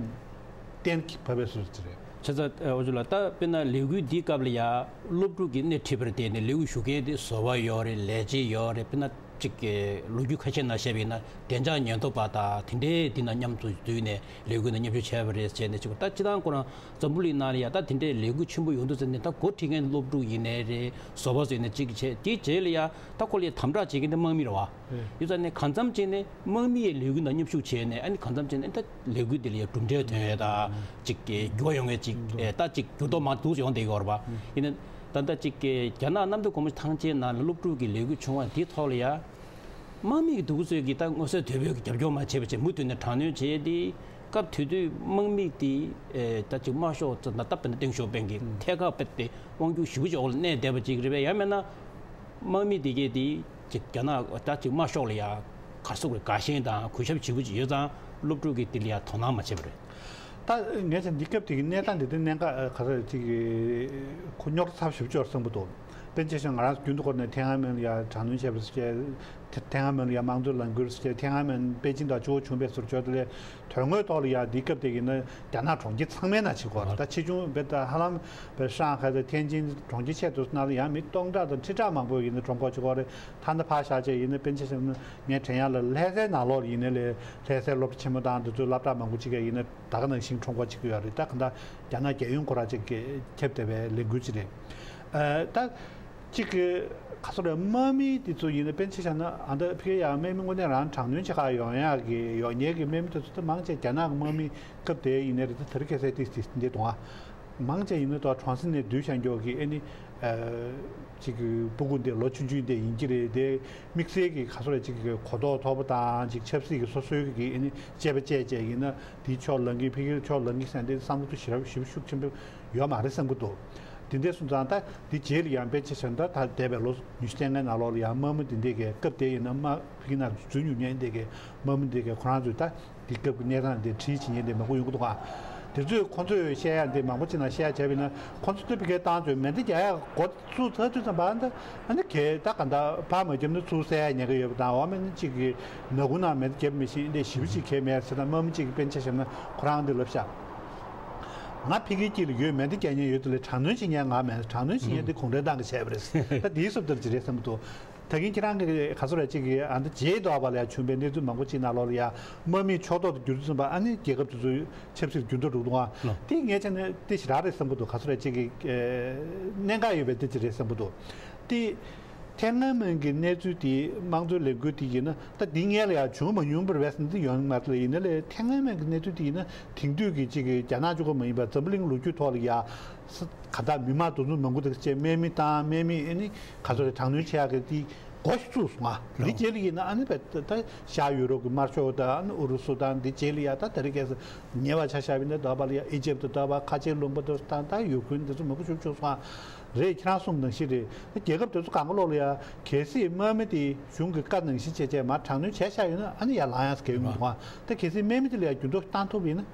གཏན་གྱི་བབས་པའི་བཟོ་ཅིག་རེད། བྱས་ཙང་ཨ་འོ་ཅོ་ལགས། ད་དཔེར་ན་ལས་འགུལ་འདིའི་སྐབས་ལ་ཡ་སློབ་ཕྲུག་གིས་སྣེ་ཁྲིད་པར་བརྟེན་ནས་ལས་འགུལ་ཞུགས་མཁན་དེ་བཟོ་པ་ཡོད་རེད། ལས་བྱེད་ཡོད་རེད། དཔེར་ན་གཅིག་གི་ལོ་རྒྱུས་ཁ་ཤས་ནང་བཤད་པ་ཡིན་ན་བདེ་འཇགས་ཉེན་རྟོག་པ་དང་དེ་འདྲའི་འདི་ནང་མཉམ་དུ་འཛུལ་ནས་ལས་འགུལ་ནང་མཉམ་ཞུགས་བྱས་པ་རེད་བྱས་ནས་གཅིག་པ། ད་སྤྱིར་བཏང་ཁོ་རང་འཛམ་བུ་གླིང་ནང་ལ་ཡ་ད་དེ་འདྲའི་ལས་འགུལ་ཆེན་པོ་ཡོང་དུས་ཙམ་ནས་ད་འགོ་ཁྲིད་མཁན་སློབ་ཕྲུག་ཡིན་ནའི་རེད། བཟོ་པ་ཚོ་ཡིན་ནའི་གཅིག་བྱས། དེའི་རྗེས་ལ་ཡ་ད་ཁོ་ལ་ཡ་དམ་དྲག་བྱེད་མཁན་དེ་དམག་མི་རེད་བ། ཡིན་ཙང་ནས་གང་འཚམ་བྱས་ནས་དམག་མི་ཡི་ལས་འགུལ་ནང་མཉམ་ཞུགས་བྱས་ནས་ཨ་ནི་གང་འཚམ་བྱས་ནས་ད་ལས་འགུལ་དེ་ལ་ཡ་གྲུབ་འབྲས་ཐོན་ཡས་ད་ཅིག་གི་འགྱུར་བ་ཡོང་ཡས་ཅིག་ཨེ་ད་ཅིག་འགྱུར་ལྡོག་མང་འདུག་ཡོང་བསྡད་ཡོད་རེད་པ། ཡིན་ན་ད་ལྟ་ཅིག་གི་རྒྱ་ནག་གནམ་བདེ་སྒོ་མོ་ཐང་ཆེན་ནང་ལ་སློབ་ཕྲུག་གི་ལས་འགུལ་བྱུང་བ་འདི་ཐོག་ལ་ཡ་དམག་མི་གི་འདུག་ཚོད་ཀྱི་ད་མངོན་གསལ་དོད་པོས་ཀྱི་རྒྱབ་སྐྱོར་མ་བྱས་པ་བྱས་མུ་མཐུད་ནས་དྲག་གནོན་བྱས་ཏེ་སྐབས་དེ་དུས་དམག་མི་དེ་ཨེ་ད་ཅིག་དམར་ཤོག་ཙམ་ད་ལྟ་བར་ན་ཏེང་ཞའོ་ཕིང་གི་ཐད་ཀར་དཔེ་དེ་དབང་སྒྱུར་ཞེ་པོ་ཅིག་འོག་ལ་གནས་བསྡད་པ་ཅིག་རེད་པས། ཡང་མིན་ན་དམག་མི་དེ་གས་དེ། ཅིག་རྒྱ་ནག་ད་ཅིག་དམར་ཤོག་ལ་ཡ་ག་ཟེར་དགོས་རེད། དགའ་ཞེན་དང་གུས་ཞབས་བྱེད་དགོས་ཀྱི་ཡོད་ཙང་སློབ་ཕྲུག་གིས་དེ་ལ་ཡ་དོ་སྣང་མ་བྱས་པ་རེད། ད་ངས་བྱས་འདི་སྐབས་དེ་གི་གནས་སྟངས་འདི་དེ་གནད་འགག་ག་ཚོད་ཅིག་ཁོ་རྙོག་དྲ་ཚབས་ཞེ་པོ་ཅིག་ཡོད་བསམ་གྱི་འདུག་དཔེར་ན་ཆ་བཞག་ང་རང་རྒྱུན་དུ་སྐོར་ནས་ཐེན་ཨན་མེན་ལ་ཡ་དྲག་གནོན་བྱས་པ་ཟེར་བྱས། ཐེན་ཨན་མེན་ལ་ཡ་དམངས་གཙོའི་ལམ་ཁུར་ཟེར་བྱས། ཐེན་ཨན་མེན་པེ་ཅིང་དང་གཅིག་པ་བྱུང་བའི་ཟུར་བྱས་དེ་ལས་དོན་དངོས་ཐོག་ལ་ཡ་འདི་སྐབས་དེ་ཡིན་ན་རྒྱ་ནག་གྲོང་ཁྱེར་ཚང་མའི་ནང་བྱེད་དགོས་རེད། ད་ཆེ་ཆུང་བས་ད་ཧ་ལམ་བས་ཧྲང་ཧའེ་དང་ཐེན་ཅིན་གྲོང་ཁྱེར་ཆེ་དུ་ནང་ལ་ཡང་མི་སྟོང་ཕྲག་དང་ཁྲི་ཕྲག་མང་པོ་ཡིན་ན་གྲོངས་སྐོར་བྱེད་དགོས་རེད། ཐ་ན་ཕར་བཞག་བྱས་ཡིན་ན་དཔེར་ན་ཆ་བཞག་ན་ངས་དྲན་ཡག་ལ་ལྷ་སའི་ནང་ལོགས་ཡིན་ན་ལས་ལྷ་སའི་སློབ་གྲྭ་ཆེན་མོ་དང་འདི་ཚོའི་སློབ་གྲྭ་མང་པོ་ཅིག་ག་ཡིན་ན་ད་ག་ནང་བཞིན་གྲོངས་སྐོར་བྱེད་ཀྱི་ཡོད་རེད། ད་ག་འདྲ་རྒྱ་ནག་རྒྱལ་ཡོངས་ཁོ་རང་ཅིག་གིས་ཁྱབ་བསྡད་པའི་ལས་འགུལ་ཅིག་རེད། ཨ་ད་གཅིག་གི་ག་ཚོད་རེད། དམག་མི་དེ་ཚོ་ཡིན་ན་དཔེར་ན་ཆ་བཞག་ན་ཨ་ད་ཕ་གི་ཡ་དམག་མི་དངོས་གནས་རང་དྲག་གནོན་བྱེད་ག་ཡོང་ཡག་གི་ཡོང་མཁན་གྱི་དམག་མི་དེ་ཚོ་ད་མང་ཆེ་རྒྱ་ནག་གི་དམག་མི་སྐབས་དེ་ཡིན་ནའི་རེད། ད་དེ་རིང་ཁ་སང་དེ་དེ་འདི་དང་ཨ། མང་ཆེ་ཡིན་ན་ད་ཁྲང་སི་ནས་བསྡུས་བཞག་མགྱོགས་ཀྱི་ཨ་ནི་ཨ་ཅིག་གི་སྤུ་གུ་འདི་ལོ་ཆུང་ཆུང་འདི་ཡིན་གྱི་རེད། དེ་དམིགས་བསལ་གྱི་ག་ཚོད་རེད། ཅིག་གི་གོ་རྟོགས་མཐོ་པོ་དང་ཅིག་ཆབ་སྲིད་ཀྱི་སོ་སོའི་གི་ཨ་ནི་དཔྱད་པ་དཔྱད་བྱས་ཡིན་ན་དེའི་ཕྱོགས་ལངས་ཀྱི་ཕ་གིའི་ཕྱོགས་ལངས་ཀྱི་ཟེར་འདི་བསམ་བློ་དེ་ཞེ་དྲག་ཞེ་པོ་ཤུགས་ཆེན་པོ་ཡོད་མ་རེད་བསམ་གྱི་འདུག་དེ་འདྲ་སོང་ཙང་ད་དེ་རྗེས་ལ་ཡང་དཔེར་ན་ཆ་བཞག་ན་ད་ད་འདས་པའི་ལོ་ཉི་ཤུ་རྩ་ལྔའི་ནང་ལོགས་ལ་ཡང་དམག་མི་འདི་འདྲས་ཀྱི་སྐབས་དེ་ཡིན་ན་དམག་ཕ་གི་ནང་འཛུལ་མྱོང་མཁན་འདི་གི་དམག་མི་འདི་གི་ཁོ་རང་ཚོས་ད་དེ་སྐབས་ཀྱི་གནས་སྟངས་དེ་ཁྲིད་བྱེད་མཁན་དེ་མང་པོ་ཡོང་གི་འདུག་ག་དེ་ཚོས་ཁོ་ཚོས་བཤད་ཡ་འདི་མང་པོ་ཅིག་ནང་བཤད་ཡ་བྱས་པ་ཡིན་ན་ཁོ་ཚོ་ད་ཕ་གིའི་ཏང་ཚོས་མེ་མདའ་རྒྱག་ཡ་འགོ་ཚུགས་ཚར་དུས་ཙམ་པ་ད་ཨ་ནི་གས་ད་ག་འདྲ་ཕར་མ་བརྒྱབ་ན་ཚུར་བསད་ཡ་ཉེན་ཁ་ཡོད་པ་དང་། འོ་མ་ནི་གཅིག་གི་ནག་ཁུང་ནང་མེ་མདའ་བརྒྱབ་མི་ཤེས་འདི་ཞེ་པོ་ཅིག་གས་མེད་ཟེར་ན། དམག་མི་གཅིག་གི་དཔེར་ན་ཆ་བཞག་ན་ཁོ་རང་འདི་ལབ་ཤག་ང་ཕ་གིའི་དཀྱིལ་ལ་ཡོད། མེ་མདའ་རྒྱག་མཁན་ཡོད་དེ་ལས་དྲག་གནོན་བྱེད་མཁན་ང་མེད། དྲག་གནོན་བྱེད་མཁན་དེ་གུང་ཁྲན་ཏང་གིས་བྱས་པ་རེད། ད་དེའི་བཟོ་ལྟར་ཅིག་རེད་བསམ་གྱི་འདུག་ད་གིན་ཁྱེད་རང་གིས་ག་ཚོད་རེད། ཅིག་གིས་ཨ་ནི་རྗེས་ཐོག་པ་ལ་ཡ་བྱུང་བའི་གནས་ཚུལ་མང་པོ་ཅིག་ནང་ལོགས་ལ་ཡ་དམག་མིའི་ཕྱོགས་གཏོགས་དེ་འགྱུར་དུས་ཙམ་པ་ཨ་ནི་རྒྱལ་ཁབ་དེ་ཚོའི་ཆབ་སྲིད་འགྱུར་ལྡོག་འགྲོ་འདུག་ཨ། ལོ། དེ་ངས་བྱས་ན་དེ་ཞེ་དྲག་རེད་བསམ་གྱི་འདུག་ག་ཚོད་རེད། ཅིག་གིས་ཨེ་གནད་འགག་ཡོད་པའི་དེ་ཅིག་རེད་བསམ་གྱི་འདུག་དེ། ཐེངས་སྔ་མའི་གི་གནས་ཚུལ་དེ་དམངས་གཙོའི་ལས་འགུལ་དེ་ཡིན་ན་ད་འདི་སྔོན་ལ་ཡང་བྱུང་མ་མྱོང་བར་བས་འདི་ཡོང་མ་ཐུབ་ཡིན་ན་ལས་ཐེངས་སྔ་མའི་གི་གནས་ཚུལ་དེ་ཡིན་ན་དེང་དུས་ཀྱི་གཅིག་གི་རྒྱ་ནག་གཅིག་པོ་མ་ཡིན་པར་འཛམ་བུ་གླིང་ལོ་རྒྱུས་ཐོག་ལ་ཡ་ས་ག་ད་མི་མང་འདུ་འཛོམས་མང་པོ་དང་བཅས་དམག་མི་དང་དམག་མི་ཨ་ནི་ག་ཚོད་རེད་དྲག་གནོན་བྱེད་ཡག་གི་དེ་འགོ་ཞིག་བཙུགས་སོང་ང་། འདི་རྗེས་ལ་ཡིན་ན་ཨ་ནི་བས་ད་ཤར་ཡུ་རོབ་ཀྱི་དམར་ཤོག་དང་ཨ་ནི་ཨུ་རུ་སུ་དང་འདི་རྗེས་ལ་ཡ་ད་ད་རེས་ཁ་སང་ཉེ་བ་ཆ་བཞག་པ་ཡིན་ན་ད་བར་ལ་ཡ་ཨི་ཇིབ་ཏུ་ད་བར་ཁ་ཆེ་ལུང་པ་དུ་དང་ད་ཡུ་ཁུ་རེན་དེ་ཚོ་མང་པོ་ཞིག་བྱུང་སོང་ང་། རེད། ཁྱེད་རང་གསུངས་ནང་བཞིན་རེད། ད་རྒྱལ་ཁབ་དེ་ཚོ་གང་ག་ལོག་ལ་ཡ་གལ་སྲིད་དམག་མི་དེ་གཞུང་གི་བཀའ་ནང་བཞིན་བྱས་བྱས་མར་དྲག་གནོན་བྱས་བཞག་ཡོད་ན་ཨ་ནི་ཡར་ལངས་ཡག་གི་ཡོང་གི་འདུག་ཨ། ད་གལ་སྲིད་དམག་མི་དེ་ལ་ཡ་འགྱུར་ལྡོག་བཏང་ཐུབ་ཡིན་ན་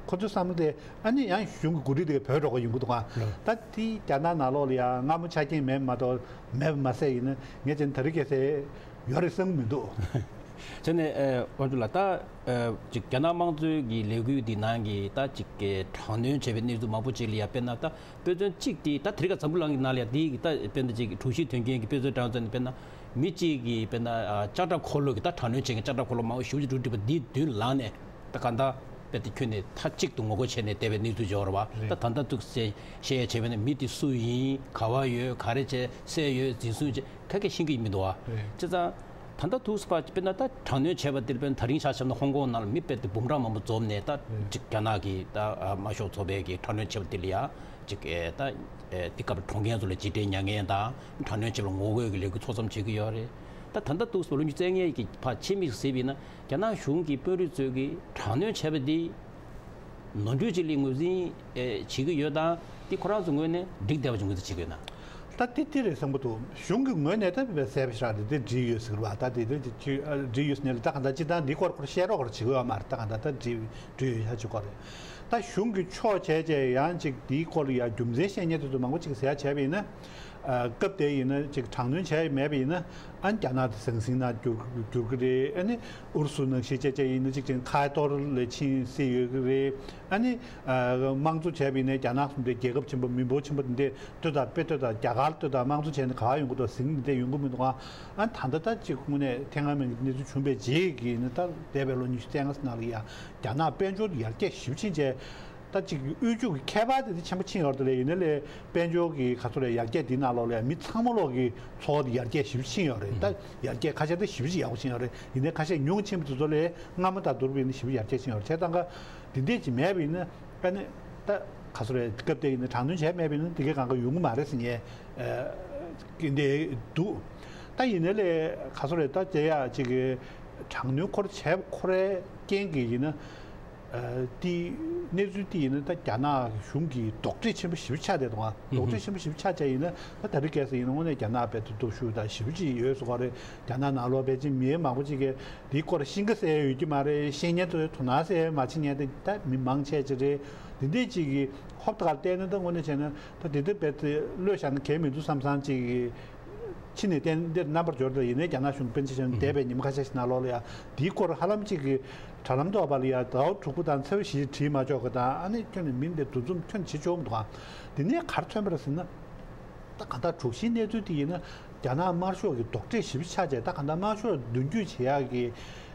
ཁོ་ཚོའི་བསམ་བློ་དེ་ཨ་ནི་ཡང་གཞུང་གི་འགོ་ཁྲིད་དེ་བོད་འགྲོ་གི་ཡོང་གི་འདུག་ཨ། ད་དེ་རྒྱ་ནག་ནང་ལོག་ལ་ཡ་སྔ་མོ་ཆ་རྐྱེན་མེད་མ་གཏོགས་མེད་པ་མ་ཟད་ཡིན་ན་ངས་བྱས་ན་ད་རེས་ཁ་སང་ཡོད་རེད་བསམ་གི་མི་འདུག་བྱས་ནས་ཨ་དབང་ཕྱུག་ལགས། ད་ཨ་ཅིག་རྒྱ་ནག་དམངས་གཙོའི་གི་ལས་འགུལ་འདི་ནང་གི་ད་ཅིག་གི་དྲག་གནོན་བྱས་པའི་གནས་ཚུལ་མང་པོ་ཅིག་ལ་ཡ་དཔེར་ན་ད་དཔེ་མཚོན་གཅིག་དེ་ད་དེ་རིང་ཁ་འཛམ་བུ་གླིང་གི་ནང་ལ་ཡ་དེ་གི་ད་དཔེར་ན་ཅིག་གྲོས་གཞི་དོན་རྐྱེན་གྱི་དཔེ་མཚོན་དྲངས་ཙང་ནི་དཔེར་ན་མི་གཅིག་གིས་དཔེར་ན་ཨ་ལྕགས་དྲ་འཁོར་ལོ་གི་ད་དྲག་གནོན་བྱེད་མཁན་ལྕགས་དྲ་འཁོར་ལོ་མང་པོ་ཞེ་པོ་ཅིག་འགྲོ་འགྲིག་པ་འདིའི་མདུན་ལངས་ནས་ད་གང་ལྟར་དཔེ་དེ་ཁྱོན་ནས་མཐའ་གཅིག་ཏུ་ངོ་རྒོལ་བྱས་ནས་བསྡད་པའི་གནས་ཚུལ་ཅིག་ཡོད་རེད་བ། རེད། ད་ད་ལྟ་འདུག་སེ་བཤད་ཡ་བྱས་པ་ཡིན་ན་མི་དེ་སུ་ཡིན། ག་བ་ཡོད། ག་རེ་བྱས། བསད་ཡོད། འཛིན་བཟུང་བྱས། ག་གེ་ཤེས་ཀྱི་མི་འདུག་བ། རེད། བྱས་ཙང་ད་ལྟ་འདུག་སེ་ཕར་དཔེར་ན་ད་དྲག་གནོན་བྱས་པ་དེ་དཔེར་ན་ད་རིང་ཆ་བཞག་ན་ཧོང་ཀོང་ནང་ལ་མི་དཔེ་དེ་འབུམ་ཕྲག་མང་པོ་འཛོམས་ནས་ད་རེད། ཅིག་རྒྱ་ནག་གི་ད་དམར་ཤོག་ཚོགས་པའི་གི་དྲག་གནོན་བྱས་པ་དེ་ལ་ཡ་ཅིག་ཨེ་ད་ཨེ་དེ་སྐབས་གྲོངས་མཁན་ཚོ་ལ་རྗེས་དྲན་མྱ་ངན་དང་དྲག་གནོན་བྱས་པ་ལ་ངོ་རྒོལ་གྱི་ལས་འགུལ་ཚོགས་མཚམས་བྱེད་ཀྱི་ཡོད་རེད། ད་ད་ལྟ་འདུག་སེ་ལོ་ཉི་ཤུ་རྩ་ལྔའི་གི་ཕར་ཕྱི་མིག་གཟིགས་པ་ཡིན་ན་རྒྱ་ནག་གཞུང་གི་དཔོན་རིགས་ཚོས་གི་དྲག་གནོན་བྱས་པ་འདི་ནོར་འཁྲུལ་ཅིག་ལ་ངོས་འཛིན་ཨེ་བྱེད་ཀྱི་ཡོད་དང་། འདི་ཁོ་རང་ཚོའི་ངོས་ནས་འགྲིག་བསྡད་པ་བྱུང་གི་འདུག་བྱེད་ཀྱི་ཡོད་ན། ད་དེ་དེ་རེད་བསམ་གྱི་འདུག་གཞུང་གི་ངོས་ནས་ད་བས་གསལ་པོ་ཞིག་རག་རེད། དེ་འགྲིག་ཡོད་ཟེར་བ་ད་དེ་དེ་ཅི་འགྲིག་ཡོད་ཟེར་ནས་ལ་ད་གང་ལྟར་སྤྱི་བཏང་འདི་སྐོར་སྐོར་བཤད་རོགས་རོགས་བྱེད་ཀྱི་ཡོད་མ་རེད། ད་གང་ལྟར་ད་འགྲིག་འགྲིག་ཡོད་ཤག་ཅིག་སྐོར་རེད། ད་གཞུང་གི་ཕྱོགས་བྱས་བྱས་ཡང་ཅིག་འདིའི་སྐོར་ལ་ཡང་རྒྱུ་མཚན་བཤད་མཁན་དེ་ཚོ་མང་པོ་ཅིག་ཟེར་ཡ་བྱས་པ་ཡིན་ན། སྐབས་དེ་ཡིན་ན་ཅིག་དྲག་གནོན་བྱས་མེད་པ་ཡིན་ན་ཨ་ནི་རྒྱ་ནག་དེ་ཟང་ཟིང་ནང་འགྱུར་འགྱུར་གི་རེད། ཨ་ནི་ཨུ་རུ་སུ་ནང་བཞིན་བྱས་བྱས་ཡིན་ན་ཅིག་ཅིག་ཁ་ཐོར་ལ་ཕྱིན་སྲིད་ཡོད་གི་རེད། ཨ་ནི་དམངས་གཙོ་བྱས་པ་ཡིན་ན་རྒྱ་ནག་གསུམ་དེ་རྒྱལ་ཁབ་ཆེན་པོ་མི་འབོར་ཆེན་པོ་དེ་འདྲས་ལྟོས་དང་དཔེ་ལྟོས་དང་རྒྱ་གར་ལྟོས་དང་དམངས་གཙོ་བྱས་ནས་ག་བ་ཡོང་གི་འདུག་ཟིང་འདི་འདྲས་ཡོང་གི་མི་འདུག་ཨ་ད་ལྟ་ད་ཅིག་དངོས་གནས་ཐེངས་སྔ་མའི་གནས་ཚུལ་བྱུང་བའི་རྗེས་ཀྱི་ནི་ད་འདས་པའི་ལོ་ཉི་ཤུ་རྩ་ལྔ་ནང་ལ་ཡ་རྒྱ་ནག་དཔལ་འབྱོར་ཡར་རྒྱས་ཞེ་པོ་ཕྱིན་བྱས། ད་ཅིག་དབུལ་ཕྱུག་གི་ཁྱད་པར་དེ་དེ་ཆེན་པོ་ཕྱིན་ཡོད་རེད་དེ་ལས་ཡིན་ན་ལས་དཔལ་འབྱོར་གྱི་ག་ཚོད་རེད་ཡར་རྒྱས་འདི་ནང་ལོགས་ལས་མི་ཚང་མ་ལོག་གི་འཚོ་བ་དེ་ཡར་རྒྱས་ཞེ་པོ་ཕྱིན་ཡོད་རེད། ད་ཡར་རྒྱས་ཁ་ཤས་དེ་ཞེ་པོ་ཅིག་ཡག་པོ་ཕྱིན་ཡོད་རེད། ཡིན་ནའི་ཁ་ཤས་ཉུང་ཕྱིན་པ་དེ་ཚོ་ལས་སྔ་མ་དང་བསྡུར་བ་ཡིན་ན་ཞེ་པོ་ཡར་རྒྱས་ཕྱིན་ཡོད་རེད། བྱས་ཙང་ཀ་འདི་འདྲས་ཅིག་མེད་པ་ཡིན་ན་ཨ་ནི་ད་ག་ཚོད་རེད་སྐབས་དེ་ཡིན་ན་དྲག་གནོན་བྱས་མེད་པ་ཡིན་ན་དེ་གའི་གང་ག་ཡོང་གི་མ་རེད་ཟེར་ངས་ཨ་འདི་འདུག་ད་ཡིན་ནའི་ལས་ག་ཚོད་རེད་ད་དེ་ཡ་ཅིག་གི་དྲག་གནོན་ཁོ་ར་བྱས་ཁོ་རའི་རྐྱེན་གྱིས་ཡིན་ན། ཨ་དེ་གནས་ཚུལ་དེ་ཡིན་ན་ད་རྒྱ་ནག་གཞུང་གི་རྡོག་ཁྲེས་ཆེན་པོ་ཞེ་པོ་ཆགས་བསྡད་འདུག་ཨ། རྡོག་ཁྲེས་ཆེན་པོ་ཞེ་པོ་ཆགས་བྱས་ཡིན་ན་ད་ད་རེས་ཁ་སང་ཡིན་ན་དངོས་གནས་རྒྱ་ནག་དཔེ་དེ་སྟོབས་ཤུགས་དང་ཞེ་པོ་ཅིག་ཡོད་ཟེར་གོ་རེད། རྒྱ་ནག་ནང་ལོགས་ཕལ་ཆེར་མི་མང་པོ་ཅིག་གིས་དེའི་སྐོར་ཤེས་ཀ་གསལ་ཡོད་ཀྱི་མ་རེད། ཤེས་མཁན་ཚོས་དོ་སྣང་གསལ་མ་བྱེད་མཁན་དེ་ད་མི་མང་ཆེ་ཅིག་རེད། དེ་འདྲས་ཅིག་གི་ཧོབ་ཏེ་ག་ལ་བལྟས་ན་ད་དངོས་གནས་བྱས་ན་ད་དེ་འདྲ་དཔེ་དེ་བློས་བཞག་ན་གལ་མི་འདུག་བསམ་བསམ་ཅིག་གི་ཕྱི་ནས་བསྟན་འདིར་རྣམ་པར་འབྱོར་དུ་ཡིན་ནའི་རྒྱ་ནག་གཞུང་དཔོན་ཆེ་ཆེན་འདས་པའི་ཉིན་མོ་ཁ་ཤས་ཤིག་ནང་ལོགས་ལ་ཡང་དེའི་སྐོར་ཧ་ལམ་གཅིག་གི་དྲ་ལམ་ཐོག་པ་ལ་ཡང་ཟླ་བ་དྲུག་པ་དང་ཚེས་པ་བཞི་བྲིས་མ་ཆོག་གི་དང་ཨ་ནི་ཁྱོན་ནས་མི་འདི་འདུ་འཛོམས་ཁྱོན་བྱེད་ཆོག་མི་འདུག་ཨ། དེ་ནས་ག་རེ་ཐོན་པ་རེད་ཟེར་ན། ད་ག་ད་དྲུག་བཞིའི་གནས་ཚུལ་དེ་ཡིན་ན་རྒྱ་ནག་དམར་ཤོག་གི་རྡོག་ཁྲེས་ཞེ་པོ་ཆགས་བྱས་ད་ག་ད་དམར་ཤོག་མདུན་སྐྱོད་བྱེད་ཡག་གི་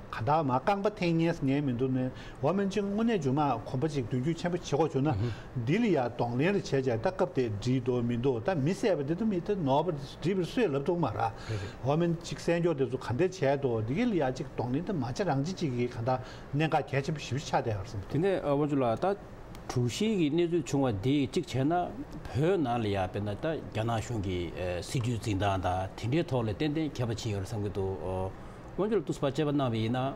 ག་ད་མ་རྐང་པ་འཐེན་ཉན་ཟེར་ཉན་མི་འདུག་ནས། འོ་མན་ཅིག་དངོས་གནས་རྗུང་མ་གོམ་པ་ཅིག་མདུན་སྐྱོད་ཆེན་པོ་བྱེད་དགོས་བྱུང་ན། ཨུ་ཧུ། འདི་ལ་ཡང་གདོང་ལེན་རེ་བྱས་བྱས་ད་སྐབས་དེ་འགྲིག་འདུག་མི་འདུག་ད་མི་བསད་པ་དེ་ཚོ་མི་དེ་ནོར་བ་འགྲིག་པར་སུས་ལབ་ཐུབ་མ་རེད། རེད་རེད། འོ་མན་ཅིག་གསན་སྐྱོར་དེ་ཚོ་ག་འདྲས་བྱས་འདུག་འདི་ག་ལ་ཡང་ཅིག་གདོང་ལེན་དེ་མ་བྱས་རང་ཅི་ཅིག་གིས་ག་ད་གནད་འགག་གལ་ཆེན་པོ་ཞེ་པོ་ཆགས་བསྡད་ཡོད་རེད་བསམ་གྱི་འདུག་དེ་ནས་ཨ་དབང་ཕྱུག་ལགས་ད་དྲུག་བཞི་གི་གནས་ཚུལ་བྱུང་བ་འདི་གཅིག་བྱས་ན་བོད་ནང་ལ་ཡང་དཔེར་ན་ད་རྒྱ་ནག་གཞུང་གི་ཨ་སྲིད་ཇུས་འཛིན་སྟངས་དང་དེ་འདྲའི་ཐོག་ལ་ཏན་ཏན་ཁྱད་པར་ཕྱིན་ཡོད་རེད་བསམ་གྱི་འདུག་ཨ་དབང་ཕྱུག་ལགས་འདུག་སེ་ཕར་དཔྱད་པ་གནང་བ་ཡིན་ན་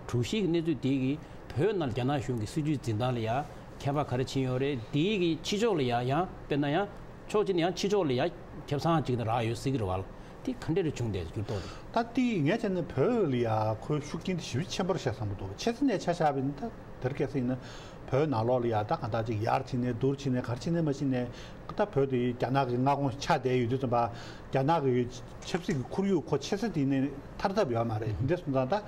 དྲུག་བཞི་གི་གནས་ཚུལ་འདི་གིས་བོད་ནང་རྒྱ་ནག་གཞུང་གི་སྲིད་ཇུས་འཛིན་སྟངས་ལ་ཡང་ཁྱད་པར་ག་རེ་ཕྱིན་ཡོད་རེད། འདི་གི་ཕྱི་ཕྱོགས་ལ་ཡང་ཡང་དཔེར་ན་ཡང་ཕྱོགས་གཅིག་ནས་ཡང་ཕྱི་ཕྱོགས་ལ་ཡང་ཁེ་བཟང་ཅིག་ནས་རག་ཡོད་སྲིད་ཀྱི་རེད་བ། དེ་ག་འདྲ་རེ་བྱུང་བསྡད་འགྱུར་ལྡོག་དེ། ད་དེ་ངས་བྱས་ན་བོད་ལ་ཡང་ཁོའི་ཤུགས་རྐྱེན་དེ་ཞེ་པོ་ཆེན་པོ་རེད་ཤག་བསམ་གྱི་འདུག་ཆེ་ས་ནས་ཆ་བཞག་པ་ཡིན་ན་ད་དེར་སྐད་ཆ་ཡིན་ན་བོད་ནང་ལོགས་ལ་ཡང་ད་གང་ལྟར་ཅིག་ཡར་ཕྱིན་ནས་བསྡུར་ཕྱིན་ནས་གར་ཕྱིན་ནས་མ་ཕྱིན་ནས་ད་བོད་དེ་རྒྱ་ནག་གི་མངའ་ཁོངས་ཆགས་བསྡད་ཡོད་དུས་ཙམ་པ་རྒྱ་ནག་གི་ཆབ་སྲིད་ཀྱི་ཁོར་ཡུག་ཁོ་ཆེ་ས་དེ་ནས་ཐར་ཐབས་ཡོད་མ་རེད། འདི་འདྲ་སོང་ཙང་ད།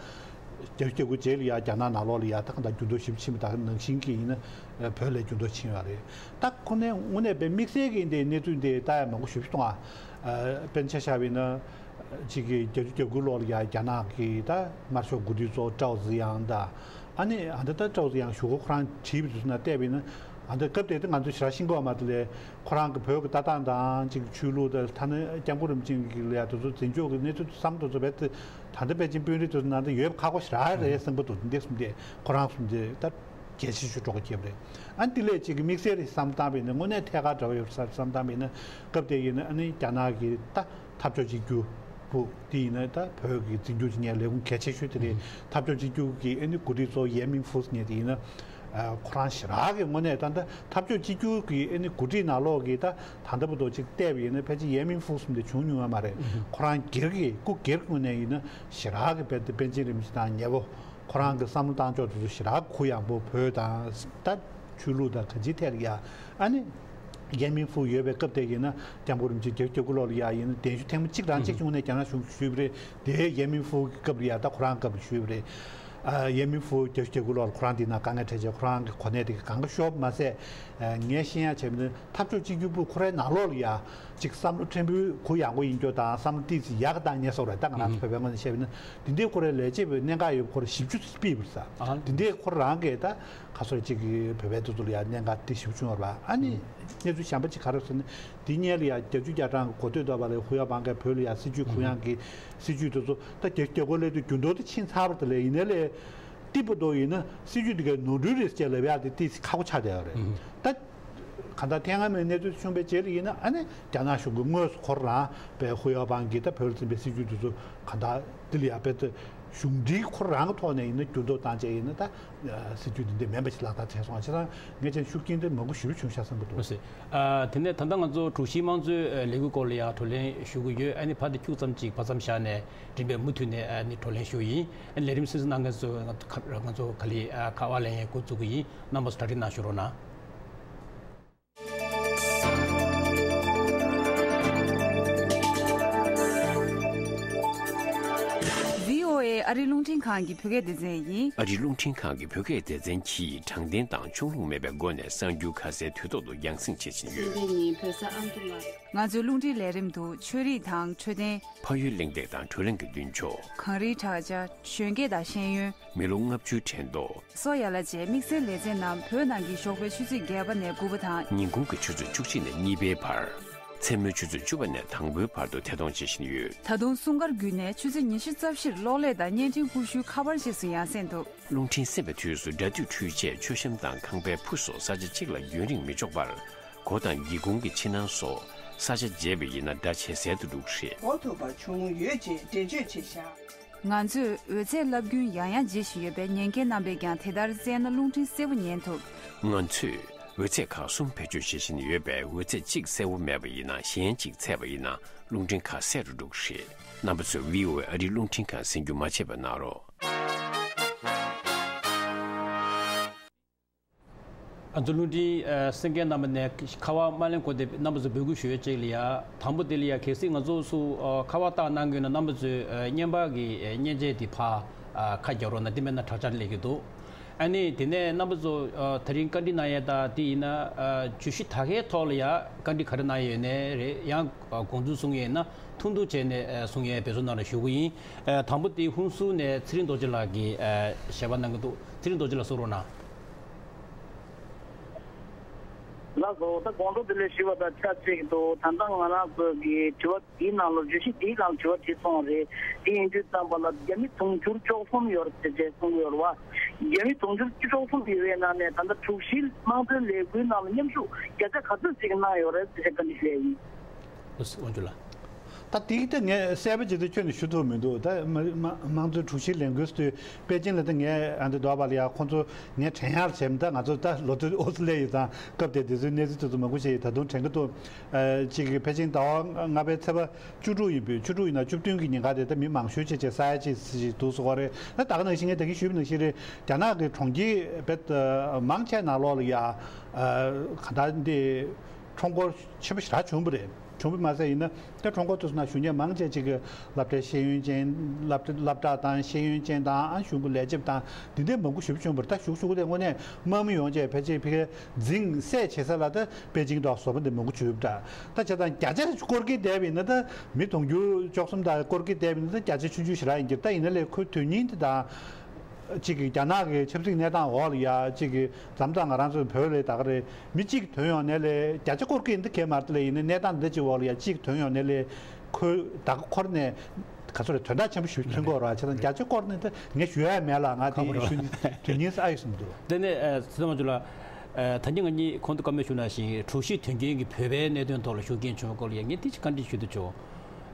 བརྒྱད་ཅུ་གྱ་དགུ་རྗེས་ལ་ཡང་རྒྱ་ནག་ནང་ལོགས་ལ་ཡང་ད་གང་ལྟར་འགྱུར་ལྡོག་ཞེ་པོ་ཕྱིན་པ་དང་ནང་བཞིན་གྱི་ཡིན་ན་བོད་ལ་འགྱུར་ལྡོག་ཕྱིན་ཡོད་རེད། ད་ཁོ་ནས་དངོས་གནས་དཔེ་དམིགས་བསལ་གྱི་འདི་གནས་ཚུལ་འདི་ལྟ་ཡ་མང་པོ་ཞེ་པོ་ཅིག་གཏོང་ཨ། དཔེར་ན་ཆ་བཞག་པ་ཡིན་ན་གཅིག་གི་བརྒྱད་ཅུ་གྱ་དགུ་ལོ་ལ་ཡང་རྒྱ་ནག་གི་ད་དམར་ཤོག་འགོ་ཁྲིད་ཚོ་ཀྲའོ་ཙི་ཡང་དང་ཨ་ནི་ཨ་ད་ད་ཀྲའོ་ཙི་ཡང་ཞུ་སྒོ་ཁོ་རང་བྲིས་པའི་དུས་ན་བལྟས་པ་ཡིན་ན། ད་ལྟ་སྐབས་དེ་དུས་ང་ཚོ་ཞེ་དྲག་ཤེས་ཀྱི་ཡོད་མ་རེད་དེ། ཁོ་རང་གི་བོད་ཀྱི་ལྟ་སྟངས་དང་ཅིག་ཆོས་ལུགས་དང་ཐ་ན་སྐྱབས་མགོན་རིན་པོ་ཆེ་གི་ལ་ཡ་དེ་ཚོ་འཛིན་སྐྱོང་གི་གནས་ཚུལ་བསམ་བློ་དེ་ཚོ་རྦད་དེ་ད་ལྟ་པེ་ཅིན་དཔོན་རིགས་དེ་ཚོ་ནང་དུ་ཡོད་པ་ཁག་པོ་ཞེ་དྲག་རེད་བསམ་གྱི་འདུག་འདི་གསུམ་དེ་ཁོ་རང་གསུམ་དེ་ད་གལ་ཆེ་ཤོས་འགྲོ་གི་ཡོད་པ་རེད། ཨ་ནི་དེ་ལས་ཅིག་དམིགས་བསལ་རེ་བསམ་བཏང་བ་ཡིན་ན། དངོས་གནས་ཐད་ཀར་འདྲ་བོ་ཡོད་ས་བསམ་བཏང་བ་ཡིན་ན། སྐབས་དེ་ཡིན་ན་ཨ་ནི་རྒྱ་ནག་གི་ད་འཐབ་ཕྱོགས་གཅིག་གྱུར་པུ་དེ་ཡིན་ན་ད་བོད་ཀྱི་འཛིན་སྐྱོང་བྱེད་མཁན་ལས་ཁུངས་གལ་ཆེ་ཤོས་དེ་རེད། འཐབ་ཕྱོགས་གཅིག་གྱུར་གྱི་ཨ་ནི་འགོ་ཁྲིད་གཙོ་བོ་ཡན་མིན་ཧྥུ་ཟེར་མཁན་དེ་ཡིན་ན། ཨ་ཁོ་རང་ཞེ་དྲག་གི་དངོས་གནས་ད་ལྟ་འཐབ་ཕྱོགས་གཅིག་གྱུར་གྱི་ཨ་ནི་འགོ་ཁྲིད་ནང་ལོགས་ཀྱི་ད་ད་ལྟ་བར་དུ་ཅིག་བལྟས་པ་ཡིན་ན། ཕལ་ཆེར་ཡན་མིན་ཧྥུ་ཟེར་མཁན་དེ་བྱུང་མྱོང་ཡོད་མ་རེད། ཁོ་རང་སྒེར་གྱི་སྐུ་སྒེར་གྱི་ངོས་ནས་ཡིན་ན་ཞེ་དྲག་གི་རྦད་དེ་པེ་ཅིན་རིན་པོ་ཆེ་དང་ཉེ་བོ། ཁོ་རང་གི་བསམ་བློ་བཏང་ཕྱོགས་དེ་ཚོ་ཞེ་དྲག་གུ་ཡངས་པོ། བོད་དང་ད་ཆོས་ལུགས་དང་གང་ཅིའི་ཐད་ལ་ཡ། ཨ་ནི་ཡན་མིན་ཧྥུ་ཡོད་པའི་སྐབས་དེ་ཡིན་ན་སྐྱབས་མགོན་རིན་པོ་ཆེ་བརྒྱད་ཅུ་གྱ་དགུ་ལོ་ལ་ཡ་ཡིན་ན་གདན་ཞུ་ཐེངས་མ་གཅིག་རང་གཅིག་བྱུང་ནས་རྒྱ་ནག་གཞུང་ཞུས་པ་རེད། དེ་ཡན་མིན་ཧྥུ་གི་སྐབས་ལ་ཡ་ད་ཁོ་རང་སྐབས་ལ་ཞུས་པ་རེད། ཨ་ཡན་མིན་ཧྥུ་བརྒྱད་ཅུ་གྱ་དགུ་ལོར་ཁོ་རང་དེ་ན་དཀའ་ངལ་འཕྲད་བྱས། ཁོ་རང་གི་གོ་གནས་དེ་གང་ག་ཤོར་མ་ཟད། ཨ་ངས་ཤེས་ཡག་བྱས་པ་ཡིན་ན་འཐབ་ཕྱོགས་གཅིག་གྱུར་པུ་ཁོ་རའི་ནང་ལོགས་ལ་ཡ་ཅིག་བསམ་བློ་ཕྲན་བུ་གུ་ཡངས་པོ་ཡིན་རྒྱུ་དང་། བསམ་བློ་ཏོག་ཙམ་ཡག་ག་བཏང་མཁན་སོགས་རེད། ད་ང་རང་ཚོ་བོད་པའི་ངོས་ནས་བཤད་པ་ཡིན་ན། དེ་འདྲའི་ཁོ་རའི་ལས་བྱེད་པའི་གནད་འགག་ཡོད་པ་ཁོ་ར་བཞི་བཅུ་ཕུད་པ་རེད་ས། ཨ་དེ་འདྲའི་ཁོ་རང་གིས་ད་ག་ཚོད་ཅིག་གི་བོད་པའི་འདི་ཚོ་ལ་ཡ་གནད་འགག་དེ་ཞེ་པོ་བྱུང་བ་རེད་པ། ཨ་ནི་གནས་ཚུལ་གཞན་པ་ཅིག་ག་རེ་ཟེར་ན། དེ་སྔོན་ལ་ཡ་བརྒྱད་ཅུ་གྱ་གྲངས་ཀྱི་འགོ་སྟོད་དུ་བ་ལ་ཧུའུ་པང་གིས་བོད་ལ་ཡ་སྲིད་བྱུས་གུ་ཡངས་ཀྱི་སྲིད་བྱུས་དེ་ཚོ་ད་རྒྱ་རྒྱ་སྒོར་སླེབས་དུས་འགྱུར་ལྡོག་དེ་ཕྱིན་ཚར་བ་དེ་ལས། ཡིན་ནའི་ལས་ཏི་པ་དོ་ཡིན་ན་སྲིད་བྱུས་དེ་གའི་ནོར་འཁྲུལ་རེད་ཟེར་ལབ་ཡག་དེ་ཏོག་ཙམ་ཁག་པོ་ཆགས་བསྡད་ཡོད་རེད། ད་གང་ལྟར་ཐེངས་སྔ་མའི་གནས་ཚུལ་བྱུང་བའི་རྗེས་ལ་ཡིན་ན། ཨ་ནི་རྒྱ་ནག་གཞུང་གིས་དངོས་སུ་ཁོ་རང་པའི་ཧུའུ་པང་གིས་ད་བོད་ལ་འཛིན་པའི་སྲིད་བྱུས་དེ་ཚོ་གང་ལྟར་དེ་ལ་ཡ་རྦད་དེ་གཞུང་འབྲེལ་ཁོ་རང་གི་ཐོག་ནས་ཡིན་ན་འགྱུར་ལྡོག་བཏང་བྱས་ཡིན་ན། ད་སྲིད་བྱུས་འདི་འདྲ་མིན་པ་ཞིག་ལག་བསྟར་བྱས་སོང་བ། བྱས་ཙང་ངས་ཀྱང་ཤུགས་རྐྱེན་དེ་མང་པོ་ཞེ་པོ་བྱུང་ཤག་བསམ་གྱི་འདུག་ལགས་སོ། ཨ་དེ་ནས་ད་ལྟ་ང་ཚོ་དྲུག་བཞིའི་དམངས་གཙོའི་ལས་འགུལ་སྐོར་ལ་ཡང་བགྲོ་གླེང་ཞུ་གི་ཡོད། ཨ་ནི་བར་དུ་ཁྱུག་ཙམ་ཅིག་བར་མཚམས་བཞག་ནས་རིམ་པས་མུ་མཐུད་ནས་ཨ་ནི་བགྲོ་གླེང་ཞུ་ཡིན། ཨ་ནི་ལས་རིམ་སོ་སོ་གནང་མཁན་ཚོ་ང་ཚོ་ག་ལེ་ཨ་ཁ་པར་ལེན་ཡས་འགོ་འཛུགས་གི་ཡིན། རྣམ་པ་ཚོ་གྲ་སྒྲིག་གནང་ཞུ་རོགས་གནང་། བྷི་ཨོ་ཨེ་ཨ་རི་རླུང་འཕྲིན་ཁང་གི་བོད་སྐད་སྡེ་ཚན་ཡིན། ཨ་རི་རླུང་འཕྲིན་ཁང་གི་བོད་སྐད་སྡེ་ཚན་གྱིས་དྲང་བདེན་དང་ཕྱོགས་ལྷུང་མེད་པའི་སྒོ་ནས་གསར་འགྱུར་ཁ་གསལ་དུས་ཐོག་ཏུ་རྒྱང་སྲིང་བྱེད་བཞིན་ཡོད། སེམས་ཅན་ཉིད་བོད་ས་ཨ་མདོ་ལ། ང་ཚོའི་རླུང་འཕྲིན་ལས་རིམ་དུ་ཆོས་རིག་དང་འཕྲོད་བསྟེན། ཕ་ཡུལ་གླེང་སྟེགས་དང་བགྲོ་གླེང་གི་མདུན་ཕྱོགས། གངས་རིའི་བྲག་ཅ། གཞོན་སྐྱེས་དང་ཤེས་ཡོན། མི་ལོ་ལྔ་བཅུའི་དྲན་ཐོ། སོགས་ཡ་ལ་བཅས་དམིགས་བསལ་ལེ་ཚན་རྣམས་བོད་ནང་གི་ཞོགས་པའི་ཆུ་ཚོད་བརྒྱད་པ་ནས་དགུ་པ་དང་། ཉིན་གུང་གི་ཆུ་ཚོད་བཅུ་གཅིག་ནས་གཉིས་པའི་བར། མཚན་མོའི་ཆུ་ཚོད་བཅུ་པ་ནས་དང་པོའི་བར་དུ་ཐད་གཏོང་བྱེད་བཞིན་ཡོད། ད་དུང་སྲུང་སྐར་བརྒྱུད་ནས་ཆུ་ཚོད་ཉི་ཤུ་རྩ་བཞིར་གློག་ཀླད་དང་བརྙན་འཕྲིན་ཀུ་ཤུའི་ཁ་པར་བཅས་སུ་ཡང་གསན་ཐུབ། རླུང་འཕྲིན་གསན་པའི་དུས་སུ་སྒྲ་སྡུད་འཕྲུལ་ཆས། མཆོད་བཤམས་དང་ཁང་པའི་ཕུ་སོགས་ས་ཆ་གཅིག་ལ་རྒྱུན་རིང་མི་འཇོག་པར། སྒོ་དང་སྒེའུ་ཁུང་གི་ཕྱི་ནང་སོགས་ས་ཆ་བརྗེས་པ་ཡིན་ན་སྒྲ་ཇེ་གསལ་དུ་འགྲོ་གི་རེད། གོ་ཐུབ་པ་བྱུང་ཡོད་ཅེས་འགྲེལ་བརྗོད་བྱས་བཞག། ང་ཚོས་འོད་ཚད་རླབས་རྒྱུན་ཡང་ཡང་བརྗེ་བཞིན་ཡོད་པས། ཉན་མཁན་རྣམ་པས་ཀྱང་དེ་ལྟར་བཙལ་ན་རླུང་འཕྲིན་གསལ་པོ་ཉན་ཐུབ། ང་ཚོས་འོད་ཚད་ཁག་གསུམ་བེད་སྤྱོད་བྱེད་བཞིན་ཡོད་པས། འོད་ཚད་གཅིག་གསལ་པོ་མེད་པ་ཡིན་ན། གཞན་གཅིག་ཚད་པ་ཡིན་ན་རླུང་འཕྲིན་ཁ་གསལ་རུ་འགྲོ་གི་རེད། རྣམ་པ་ཚོས་བྷི་ཨོ་ཨེ་ཨ་རིའི་རླུང་འཕྲིན་ཁང་གསན་རྒྱུ་མ་བརྗེད་པ་གནང་རོགས། ང་ཚོ་རླུང་འཕྲིན་ཨ་གསན་མཁན་རྣམ་པ་ནས་ཁ་པར་མ་ལེན་གོང་དེ་རྣམ་པ་ཚོ་འབོད་སྐུལ་ཞུ་ཡས་གཅིག་ལ་ཡ། དང་པོ་དེ་ལ་ཡ་གལ་སྲིད་ང་ཚོ་སུ་ཨ་ཁ་པར་བཏང་གནང་གི་ཡོད་ན། རྣམ་པ་ཚོས་ཨ་བརྙན་པར་གྱི་ཨ་མཉེན་ཆས་དེ་ཕར་ཨ་ཁ་རྒྱག་རོགས་གནང་། དེ་མེད་ན་དྲག་ཆར་སླེབས་ཀྱི་འདུག་ཨ་ནི་དེ་ནས་རྣམ་པ་ཚོ་ཨ་དེ་རིང་བཀའ་འདྲི་གནང་ཡས་དང་དེ་ཡིན་ན་ཨ་བརྗོད་གཞི་ད་གའི་ཐོག་ལ་ཡ་བཀའ་འདྲི་ག་རེ་གནང་ཡས་ཡོད་ནའི་རེད། ཡང་ཨ་དགོངས་ཚུལ་གསུང་ཡས་ཡིན་ན་ཐུང་ཐུང་བྱས་ནས་ཨ་གསུང་ཡས་འབད་བརྩོན་གནང་རོགས་ཞུ་གི་ཡིན། ཨ་དང་པོ་དེ་ཧུན་སུར་ནས་ཚེ་རིང་རྡོ་རྗེ་ལགས་ཀྱིས་ཨ་ཞལ་པར་གནང་གི་འདུག་ཚེ་རིང་རྡོ་རྗེ་ལགས་གསུང་རོགས་གནང་། ལགས་སོ། ད་དགོང་དྲོ་བདེ་ལེགས་ཞུ་བ་དང་ཆབས་ཅིག་ཏུ། ད་ལྟ་ང་རང་ཚོ་གི་དྲི་བ་འདིའི་ནང་ལ། བརྗོད་གཞི་འདིའི་ནང་དྲི་བ་དྲིས་སོང་རེད། དེ་ཡིན་དུས་ཙམ་པ་ལ་རྒྱ་མི་དུང་ཕྱུར་བཅུ་གསུམ་ཡོད་རེད་ཟེར་གསུངས་ཡོད་རེད་བ། རྒྱ་མི་དུང་ཕྱུར་བཅུ་གསུམ་ཡོད་པའི་ནང་ནས་ད་ལྟ་དྲུག་བཞིའི་དམངས་གཙོའི་ལས་འགུལ་ནང་ལ་མཉམ་ཞུགས་བརྒྱ་ཆ་ག་ཚོད་ཅིག་གནང་ཡོད་རེད་ཟེར་བཀའ་འདྲི་ཞུ་ཡ་ཡིན། ཨོ་ཙི། དབང་ཕྱུག་ལགས། ད་དེ་ད་ངས་གསལ་པོ་ཅིག་ད་ཁྱོན་ནས་ཞུ་ཐུབ་མི་འདུག་ད་མ་མ་དམངས་གཙོའི་དྲུག་བཞིའི་ལས་འགུལ་ཟེར་དུས་པེ་ཅིན་ལ་ད་ངས་ཨ་འདི་འདོགས་པ་ལ་ཡ་ཁོང་ཚོ་ངས་དྲན་ཡག་བྱས་མི། ད་ང་ཚོ་ད་ལོ་ཐོ་ཨོ་སི་ལེ་ཡི་དང་སྐབས་དེ་དེ་ཚོའི་གནས་ཚུལ་དེ་ཚོ་མང་པོ་ཞིག་ད་དུང་དྲན་གྱི་འདུག་ཨ་གཅིག་གི་པེ་ཅིན་ཟླ་བ་ལྔ་པའི་ཚེས་པ་བཅུ་དྲུག་ཡིན་པས། བཅུ་དྲུག་ཡིན་ན་བཅུ་བདུན་གྱི་ཉིན་ཀ་དེ་ད་མི་མང་ཤོས་བྱས་བྱས་ས་ཡ་གཅིག་ཅིག་འདུག་ཟེར་བ་རེད། ད་ད་ག་ནང་བཞིན་ངས་ད་གིན་ཞུས་པ་ནང་བཞིན་རེད། རྒྱ་ནག་གི་གྲོང་ཁྱེར་རྦད་དེ་མང་ཆེ་ནང་ལོགས་ལ་ཡ་ཨ་ག་ད་འདི་ཁྲོམ་སྐོར་ཆེན་པོ་ཞེ་དྲག་བྱུང་བ་རེད། བྱུང་བ་མ་ཟད་ཡིན་ན་ད་ཁྲོམ་སྐོར་དེ་ཚོ་ནང་ཞུགས་མཁན་མང་ཆེ་ཅིག་གི་སློབ་གྲྭའི་ཤེས་ཡོན་ཅན། སློབ་གྲྭ་སློབ་གྲྭ་དང་ཤེས་ཡོན་ཅན་དང་། ཨ་གཞུང་གི་ལས་བྱེད་དང་དེ་འདྲའི་མང་པོ་ཞེ་པོ་བྱུང་བ་རེད། ད་གཞུག་གཞུག་དེ་དངོས་གནས་དམག་མི་ཡོང་བྱས་ཕལ་ཆེར་ཕ་གིའི་འཛིང་སེ་བྱེད་ས་ལ་ད་པེ་ཅིང་དང་བཟོ་པ་འདི་མང་པོ་བྱུང་བ་འདྲ། ད་བྱས་ཙང་བརྒྱ་ཆ་སྐོར་གྱི་བསྡད་པ་ཡིན་ན། ད་མི་དུང་ཕྱུར་བཅུ་གསུམ་དང་སྐོར་གྱི་བསྡད་པ་ཡིན་ན་ད་བརྒྱ་ཆ་ཆུང་ཆུང་ཞེ་དྲག་ཡིན་གྱི་རེད། ད་ཡིན་ན་ལས་ཁོའི་དོན་སྙིང་དེ་དང་། གཅིག་གིས་རྒྱ་ནག་གི་ཆབ་སྲིད་གནས་སྟངས་འོག་ལ་ཡ་གཅིག་གིས་འཛམ་ཐང་ང་རང་ཚོའི་བོད་ལ་ད་ག་རེད། མི་གཅིག་ཐོན་ཡོང་ནས་ལས་བརྒྱ་ཆ་སྐོར་གྱི་འདི་གས་མ་རེད་ལས། ཡིན་ན་གནས་སྟངས་འདི་གཅིག་འོག་ལ་ཡ་གཅིག་ཐོན་ཡོང་ནས་ལས་ཁོས་ད་ག་ཁོར་ནས་ག་ཚོད་རེད། དོན་དག་ཆེན་པོ་ཞིག་ཐོན་གྱི་ཡོད་རེད་བ། བྱས་ཙང་བརྒྱ་ཆ་སྐོར་ནས་ད་ངས་ཞུ་ཡ་མེད་ལ། ང་དེ་ཡིན་ཞུ་དོན་སྙིང་ཨ་ཡོད་བསམ་འདུག་དེ་ནས་ཚེ་དམར་ལགས། ད་གིན་ང་གཉིས་གོང་དུ་བཀའ་མོལ་ཞུས་ནང་བཞིན་དྲུག་བཞི་དོན་རྐྱེན་གྱི་བོད་པའི་གནད་དོན་ཐོག་ལ་ཤུགས་རྐྱེན་བྱུང་བའི་སྐོར་ལ་ཡང་ངས་དེ་ཅིག་བཀའ་འདྲི་ཞུ་འདོད་བྱུང་།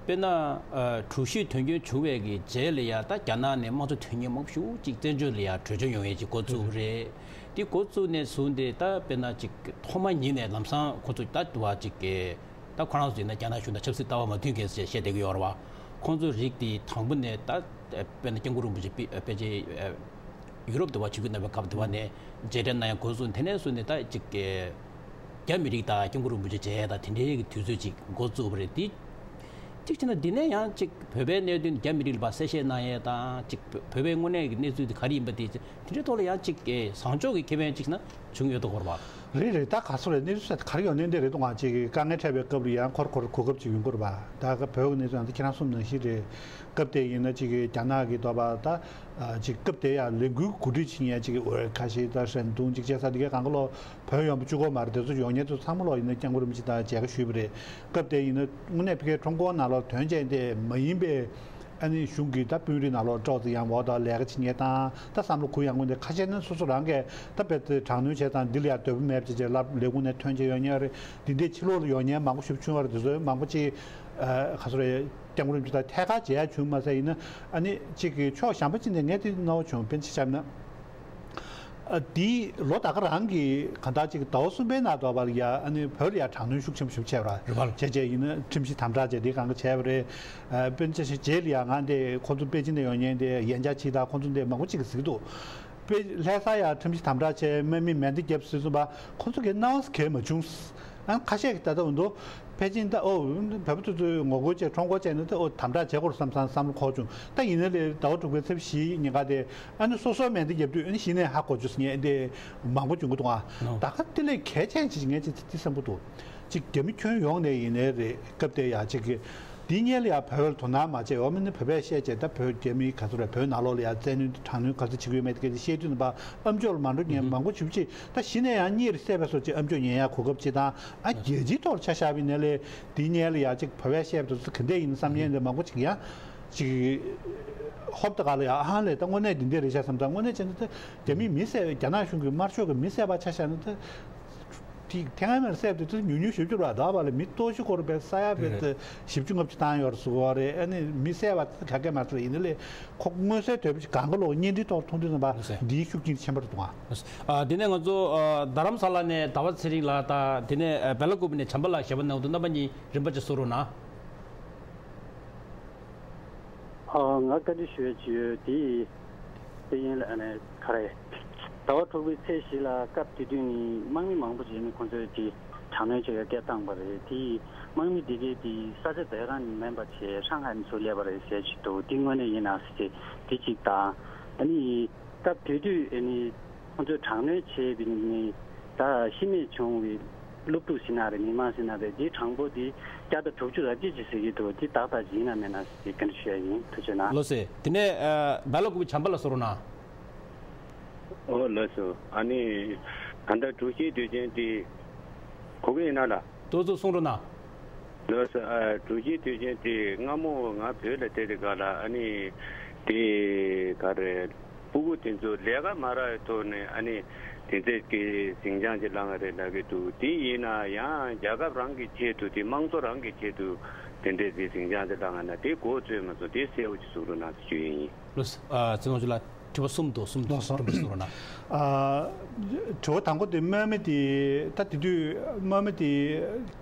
དཔེར་ན། ཨ། དྲུག་བཞི་དོན་རྐྱེན་བྱུང་བའི་གི་རྗེས་ལ་ཡང་ད་རྒྱ་ནག་ནས་དམངས་གཙོ་དོན་གཉེར་མང་པོ་ཞིག་ཅིག་བཙན་བྱོལ་ལ་ཡང་བྲོས་བྱོལ་ཡོང་ཡས་ཅིག་འགོ་བཙུགས་པ་རེད། དེ་འགོ་བཙུགས་ནས་བཟུང་སྟེ་ད་དཔེར་ན་ཅིག་ཐོག་མ་ཉིད་ནས་ལམ་སང་ཁོ་ཚོ་ད་བ་ཅིག་གི་ད་ཁོ་རང་ཚོ་ཡིན་ན་རྒྱ་ནག་གཞུང་དང་ཆབ་སྲིད་ལྟ་བ་མ་མཐུན་མཁན་ཞིག་བཤད་བསྡད་ཀྱི་ཡོད་རེད་བ། ཁོང་ཚོ་རིགས་དེ་དང་པོ་ནས་ད་དཔེར་ན་སྐྱབས་མགོན་རིན་པོ་ཆེ་དཔེ་ཕལ་ཆེར་ཡུ་རོབ་དུ་བ་ཆིབས་བསྒྱུར་གནང་བའི་སྐབས་དུ་བ་ནས་མཇལ་འཕྲད་གནང་ཡ་འགོ་བཟུང་། དེ་ནས་བཟུང་ནས་ད་ཅིག་རྒྱ་མི་རིགས་དང་སྐྱབས་མགོན་རིན་པོ་ཆེ་མཇལ་ཡ་དང་དེ་འདྲའི་གི་དུས་ཚོད་ཅིག་འགོ་བཙུགས་པ་རེད། དེ་གཅིག་བྱས་ན་འདི་ནས་ཡང་ཅིག་བོད་པའི་གནད་དོན་རྒྱ་མི་རིགས་ལ་ཕར་གསལ་བཤད་གནང་ཡས་དང་། ཅིག་བོད་པའི་དངོས་གནས་ཀྱི་གནས་ཚུལ་དེ་ག་རེ་ཡིན་པ་དེ་དེ་འདྲའི་ཐོག་ལ་ཡང་ཅིག་བཟང་ཕྱོགས་ཀྱི་ཁེ་ཕན་ཅིག་ན་བྱུང་ཡོད་དོ་གོ་ར་བ། རེད་རེད། ད་ག་ཚོད་རེད། གནས་ཚུལ་ག་རེ་ཡོང་གནས་འདི་རེད་དོ། ང་ཅིག་དཀའ་ངལ་འཕྲད་པའི་སྐབས་ལ་ཡང་ཁོར་ཁོར་གོ་སྐབས་ཅིག་ཡོང་གི་རེད་བ། ད་ག་བོད་ཀྱི་གནས་ཚུལ་ཡང་ད་ཁྱེད་རང་གསུངས་ནང་བཞིན་རེད། སྐབས་དེ་ཡིན་ན་ཅིག་རྒྱ་ནག་གི་དོ་བ་ད་ཅིག་སྐབས་དེ་ཡང་ལས་འགུལ་གོ་སྒྲིག་བྱེད་མཁན་ཅིག་འོས་ཁ་ཤས་ད་ཧྲན་ཏུང་ཅིག་བྱས་ས་དེ་གའི་གང་ག་ལོ་བོད་ཡོང་པ་བཅུ་གོ་མ་རེད། དེ་ཚོ་ཡོང་མཁན་ཚོ་ཚང་མ་ལོ་ཡིན་ན་སྐྱབས་མགོན་རིན་པོ་ཆེ་དང་མཇལ་ཁ་ཞུས་པ་རེད། སྐབས་དེ་ཡིན་ན་དངོས་གནས་ཕ་གིའི་ཁྲོམ་སྐོར་ནང་ལོ་ཐོན་བྱས་ཏེ་མ་ཡིན་པའི་ཨ་ནི་གཞུང་གི་ད་དཔོན་རིགས་ནང་ལོ་ཀྲོག་ཙེ་ཡང་འོག་ད་ལས་ཀ་བྱེད་མཁན་དང་ད་བསམ་བློ་གུ་ཡངས་པོ་འདི་ཁ་ཤས་ནི་སོ་སོ་རང་གིས་ད་དཔེ་དེ་དྲག་གནོན་བྱས་དང་འདི་ལ་ཡང་འདོད་པ་མེད་པ་བྱས་བྱས་ལབ་ལས་ཁུངས་ནས་ཐོན་བྱས་ཡོང་མཁན་རེད། འདི་འདྲའི་ཕྱི་ལོགས་ལ་ཡོང་མཁན་མང་པོ་ཞིག་བྱུང་བ་རེད། དེ་ཚོའི་མང་པོ་ཅིག་ཨ་ག་ཚོད་རེད། སྐྱབས་མགོན་རིན་པོ་ཆེ་དང་ཐད་ཀར་མཇལ་ཡ་བྱུང་མ་ཟད་ཡིན་ན་ཨ་ནི་གཅིག་གི་ཕྱོགས་གཞན་པ་གཅིག་ནས་ངས་དེ་རྣ་བ་བྱུང་། དཔེར་ན་ཆ་བཞག་ན། ཨ་དེའི་ལོ་ད་ག་རང་གི་གང་ལྟར་གཅིག་ཟླ་བ་གསུམ་པའི་ནང་དུ་བར་ཡ་ཨ་ནི་བོད་ལ་ཡ་དྲག་གནོན་ཤུགས་ཆེན་པོ་ཞིག་བྱས་པ་རེད་བ། བྱས་བྱས་ཡིན་ན་ཁྲིམས་གཞི་དམ་དྲག་བྱས་དེ་གང་ག་བྱས་པ་རེད། ཨ་དཔེར་ན་ཆ་བཞག་རྗེས་ལ་ཡ་ང་དེ་ཁོ་ཚོ་པེ་ཅིན་དུ་ཡོང་མཁན་དེ་ཡན་ཆ་ཆི་དང་ཁོ་ཚོ་འདི་མང་པོ་གཅིག་གིས་གཟིགས་འདུག་དཔེ་ལྷ་ས་ཡ་ཁྲིམས་གཞི་དམ་དྲག་བྱས་དམག་མི་མེ་མདའ་བརྒྱབ་ཟེར་སོང་བ་ཁོ་ཚོ་གི་སྣང་བ་གས་མ་བྱུང་། ཨ་ཁ་ཤས་ཀྱིས་ད་ལྟ་འོ་འདུག་ཕལ་ཆེར་ད་ཨོ་བོད་པ་ཚོ་ཚོས་ངོ་རྒོལ་བྱས་ཁྲོམ་སྐོར་བྱས་ནས་ད་ཨོ་དམ་དྲག་བྱེད་དགོས་བསམ་བསམ་བསམ་བློ་འཁོར་བྱུང་། ད་ཡིན་ན་ལས་ཟླ་བ་དྲུག་པའི་ཚེས་བཞི་ཉིན་ཀ་དེ་ཨ་ནི་སོ་སོ་མེ་མདའ་བརྒྱབ་དུས་ཨ་ནི་གཞི་ནས་ཧ་གོ་བྱུང་ཟེར་མཁན་དེ་མང་པོ་བྱུང་གི་འདུག་ཨ་ད་ག་དེ་ལས་གལ་ཆེན་ཅིག་ངས་ཅིག་དེ་བསམ་གྱི་འདུག་ཅིག་རྒྱ་མི་ཁྱོན་ཡོངས་ནས་ཡིན་ནའི་རེད། སྐབས་དེ་ཡ་ཅིག་གི་འདི་སྔོན་ལ་ཡ་བོད་ལ་དོ་སྣང་མ་བྱས་འོ་མིན་ནི་བོད་པས་བཤད་བྱས་ད་བོད་རྒྱ་མི་ག་ཚོད་རེད། བོད་ནང་ལོགས་ལ་ཡ་བཙན་གནོན་དྲག་གནོན་ག་ཚོད་བྱེད་ཀྱི་ཡོད་མེད་དེ་ག་ཚོད་བཤད་དུས་ཙམ་པ་ཨ་མཆོག་ལ་མ་འགྲོ་མཁན་མང་པོ་བྱུང་ཅིག་ད་གཞི་ནས་ཡང་གཉིད་སད་པའི་སོ་ཅིག་ཨ་མཆོག་ཉན་ཡ་གོ་སྐབས་ཅིག་དང་ཨ་རྒྱལ་སྤྱིའི་ཐོག་ལ་ཆ་བཞག་པ་ཡིན་ན་ལས་འདི་སྔོན་ལ་ཡ་ཅིག་བོད་པས་བཤད་པ་དེ་ཚོ་ག་འདྲས་ཡིན་བསམ་མཁན་དེ་མང་པོ་ཅིག་ཡང་ཅིག་ཧོབ་ཏེ་ག་ལ་ཡ་ཨ་ཧ་ལས་ད་དངོས་གནས་འདི་འདྲས་རེད་ཤག་བསམ། ད་དངོས་གནས་བྱས་ན་ད་རྒྱ་མིས་མི་བསད་རྒྱ་ནག་གཞུང་གིས་དམར་ཤོག་གིས་མི་བསད་པ་ཆ་བཞག་ན་ད། དེ་ཐེངས་མ་གསལ་དུ་དེ་ཉུང་ཉུང་ཞིབ་ཅིག་ར་ད་བ་ལ་མི་ལྟོ་ཤི་སྐོར་བའི་ས་ཡ་བའི་དེ་བཞི་བཅུ་ལྔ་བཅུ་བཏང་ཡོད་རེད་ཟེར་བ་རེད། ཨ་ནི་མི་བསད་པ་དེ་ག་གེ་མ་རེད། ཡིན་ན་ལས་ཁོ་མངོན་གསལ་དོད་པོ་ཞིག་གང་ག་ལོག་བརྙན་འཕྲིན་ཐོག་མཐོང་དུས་ཙམ་པ་འདིའི་ཤུགས་རྐྱེན་ཆེན་པོ་རེད་འདུག་ཨ། ཨ་དེ་ནས་ང་ཚོ་ཨ་རྡ་རམ་ས་ལ་ནས་ཟླ་བ་ཚེ་རིང་ལགས་དང་དེ་ནས་ཨ་སྦེ་ལ་ཀུ་པེ་ནས་བྱམས་པ་ལགས་ཞེས་པ་གནང་འདུག་རྣམ་པ་གཉིས་རིམ་པ་གཅིག་གསུང་རོགས་གནང་། ཨ་ང་བཀའ་འདྲི་ཞུ་ཡ་ཅིག་ཡོད། དེ་དེ་ཡིན་ལ་ཨ་ནི་ག་རེ། ཟླ་བ་དྲུག་པའི་ཚེས་བཞི་ལ་སྐབས་དེ་དུས་ནི་དམག་མི་མང་པོ་ཅིག་ནི་ཁོང་ཚོས་ཀྱི་དྲག་གནོན་བྱེད་ཡ་སྐད་བཏང་པ་རེད། དེ་དམག་མི་དེ་གའི་དེ་ས་ཆ་དེ་རང་ནི་མིན་པ་བྱས་ཧྲང་ཧའེ་ནས་ཚུར་སླེབས་པ་རེད་ཟེར་གྱི་འདུག་དེ་དངོས་གནས་ཡིན་ན་ཟེར་དེ་གཅིག་དང་། ཨ་ནི་སྐབས་དེ་དུས་ཨ་ནི་ཁོང་ཚོས་དྲག་གནོན་བྱས་པའི་ནི་ད་ཤི་རྨས་བྱུང་བའི་སློབ་ཕྲུག་ཟེར་ན་རེད། མི་མང་ཟེར་ན་རེད། དེའི་གྲངས་འབོར་དེ་བརྒྱ་དང་དྲུག་ཅུ་རེ་བརྒྱད་ཅིག་ཟེར་གྱི་འདུག་དེ་ཏག་ཏག་ཅིག་ཡིན་ན་མིན་ན་ཟེར་བཀའ་འདྲི་ཞུ་ཡ་ཡིན། ཐུགས་རྗེ་གནང་། ལགས་སོ། དེ་ནས་ཨ་སྦེ་ལ་ཀུ་པེ་བྱམས་པ་ལགས་གསུང་རོགས་གནང་། ཨོ་ལགས་སོ། ཨ་ནི་ད་ལྟ་དྲུག་བཞིའི་དུས་ཆེན་དེ་གོ་གི་ཡིན་ན་ལགས། ཏོག་ཙམ་གསུང་རོགས་གནང་། ལགས་སོ། ཨ་དྲུག་བཞིའི་དུས་ཆེན་དེ་སྔ་མོ་ང་བོད་ལ་བསྡད་དེ་ག་ལ་ཨ་ནི་དེ་ག་རེ། སྤུ་གུ་དེ་ཚོ་ལས་ཀ་མ་རག་པའི་ཐོག་ནས་ཨ་ནི་དེ་འདྲས་ཀྱི་ཟིང་ཆ་ཅིག་བསླངས་རེད་ལབ་ཀྱི་འདུག་དེ་ཡིན་ན་ཡང་རྒྱལ་ཁབ་རང་གི་ཆེད་དུ་དེ་དམངས་གཙོ་རང་གི་ཆེད་དུ་དེ་འདྲས་ཀྱི་ཟིང་ཆ་ཅིག་བསླངས་ན་དེ་གོ་ཚོད་མ་སོང་། དེ་གསལ་བོ་ཅིག་གསུང་རོགས་གནང་ཞུ་ཡས་ཡིན། ལགས་སོ། ཨ་ཚེ་དབང་ཕྱུག་ལགས་དྲི་བ་གསུམ་འདུག་གསུམ་འདུག་གསུམ་འདུག་གསུང་རོགས་གནང་། ཨ་དྲི་བ་དང་པོ་དེ་དམག་མི་དེ་ད་དེ་དུས་དམག་མི་དེ་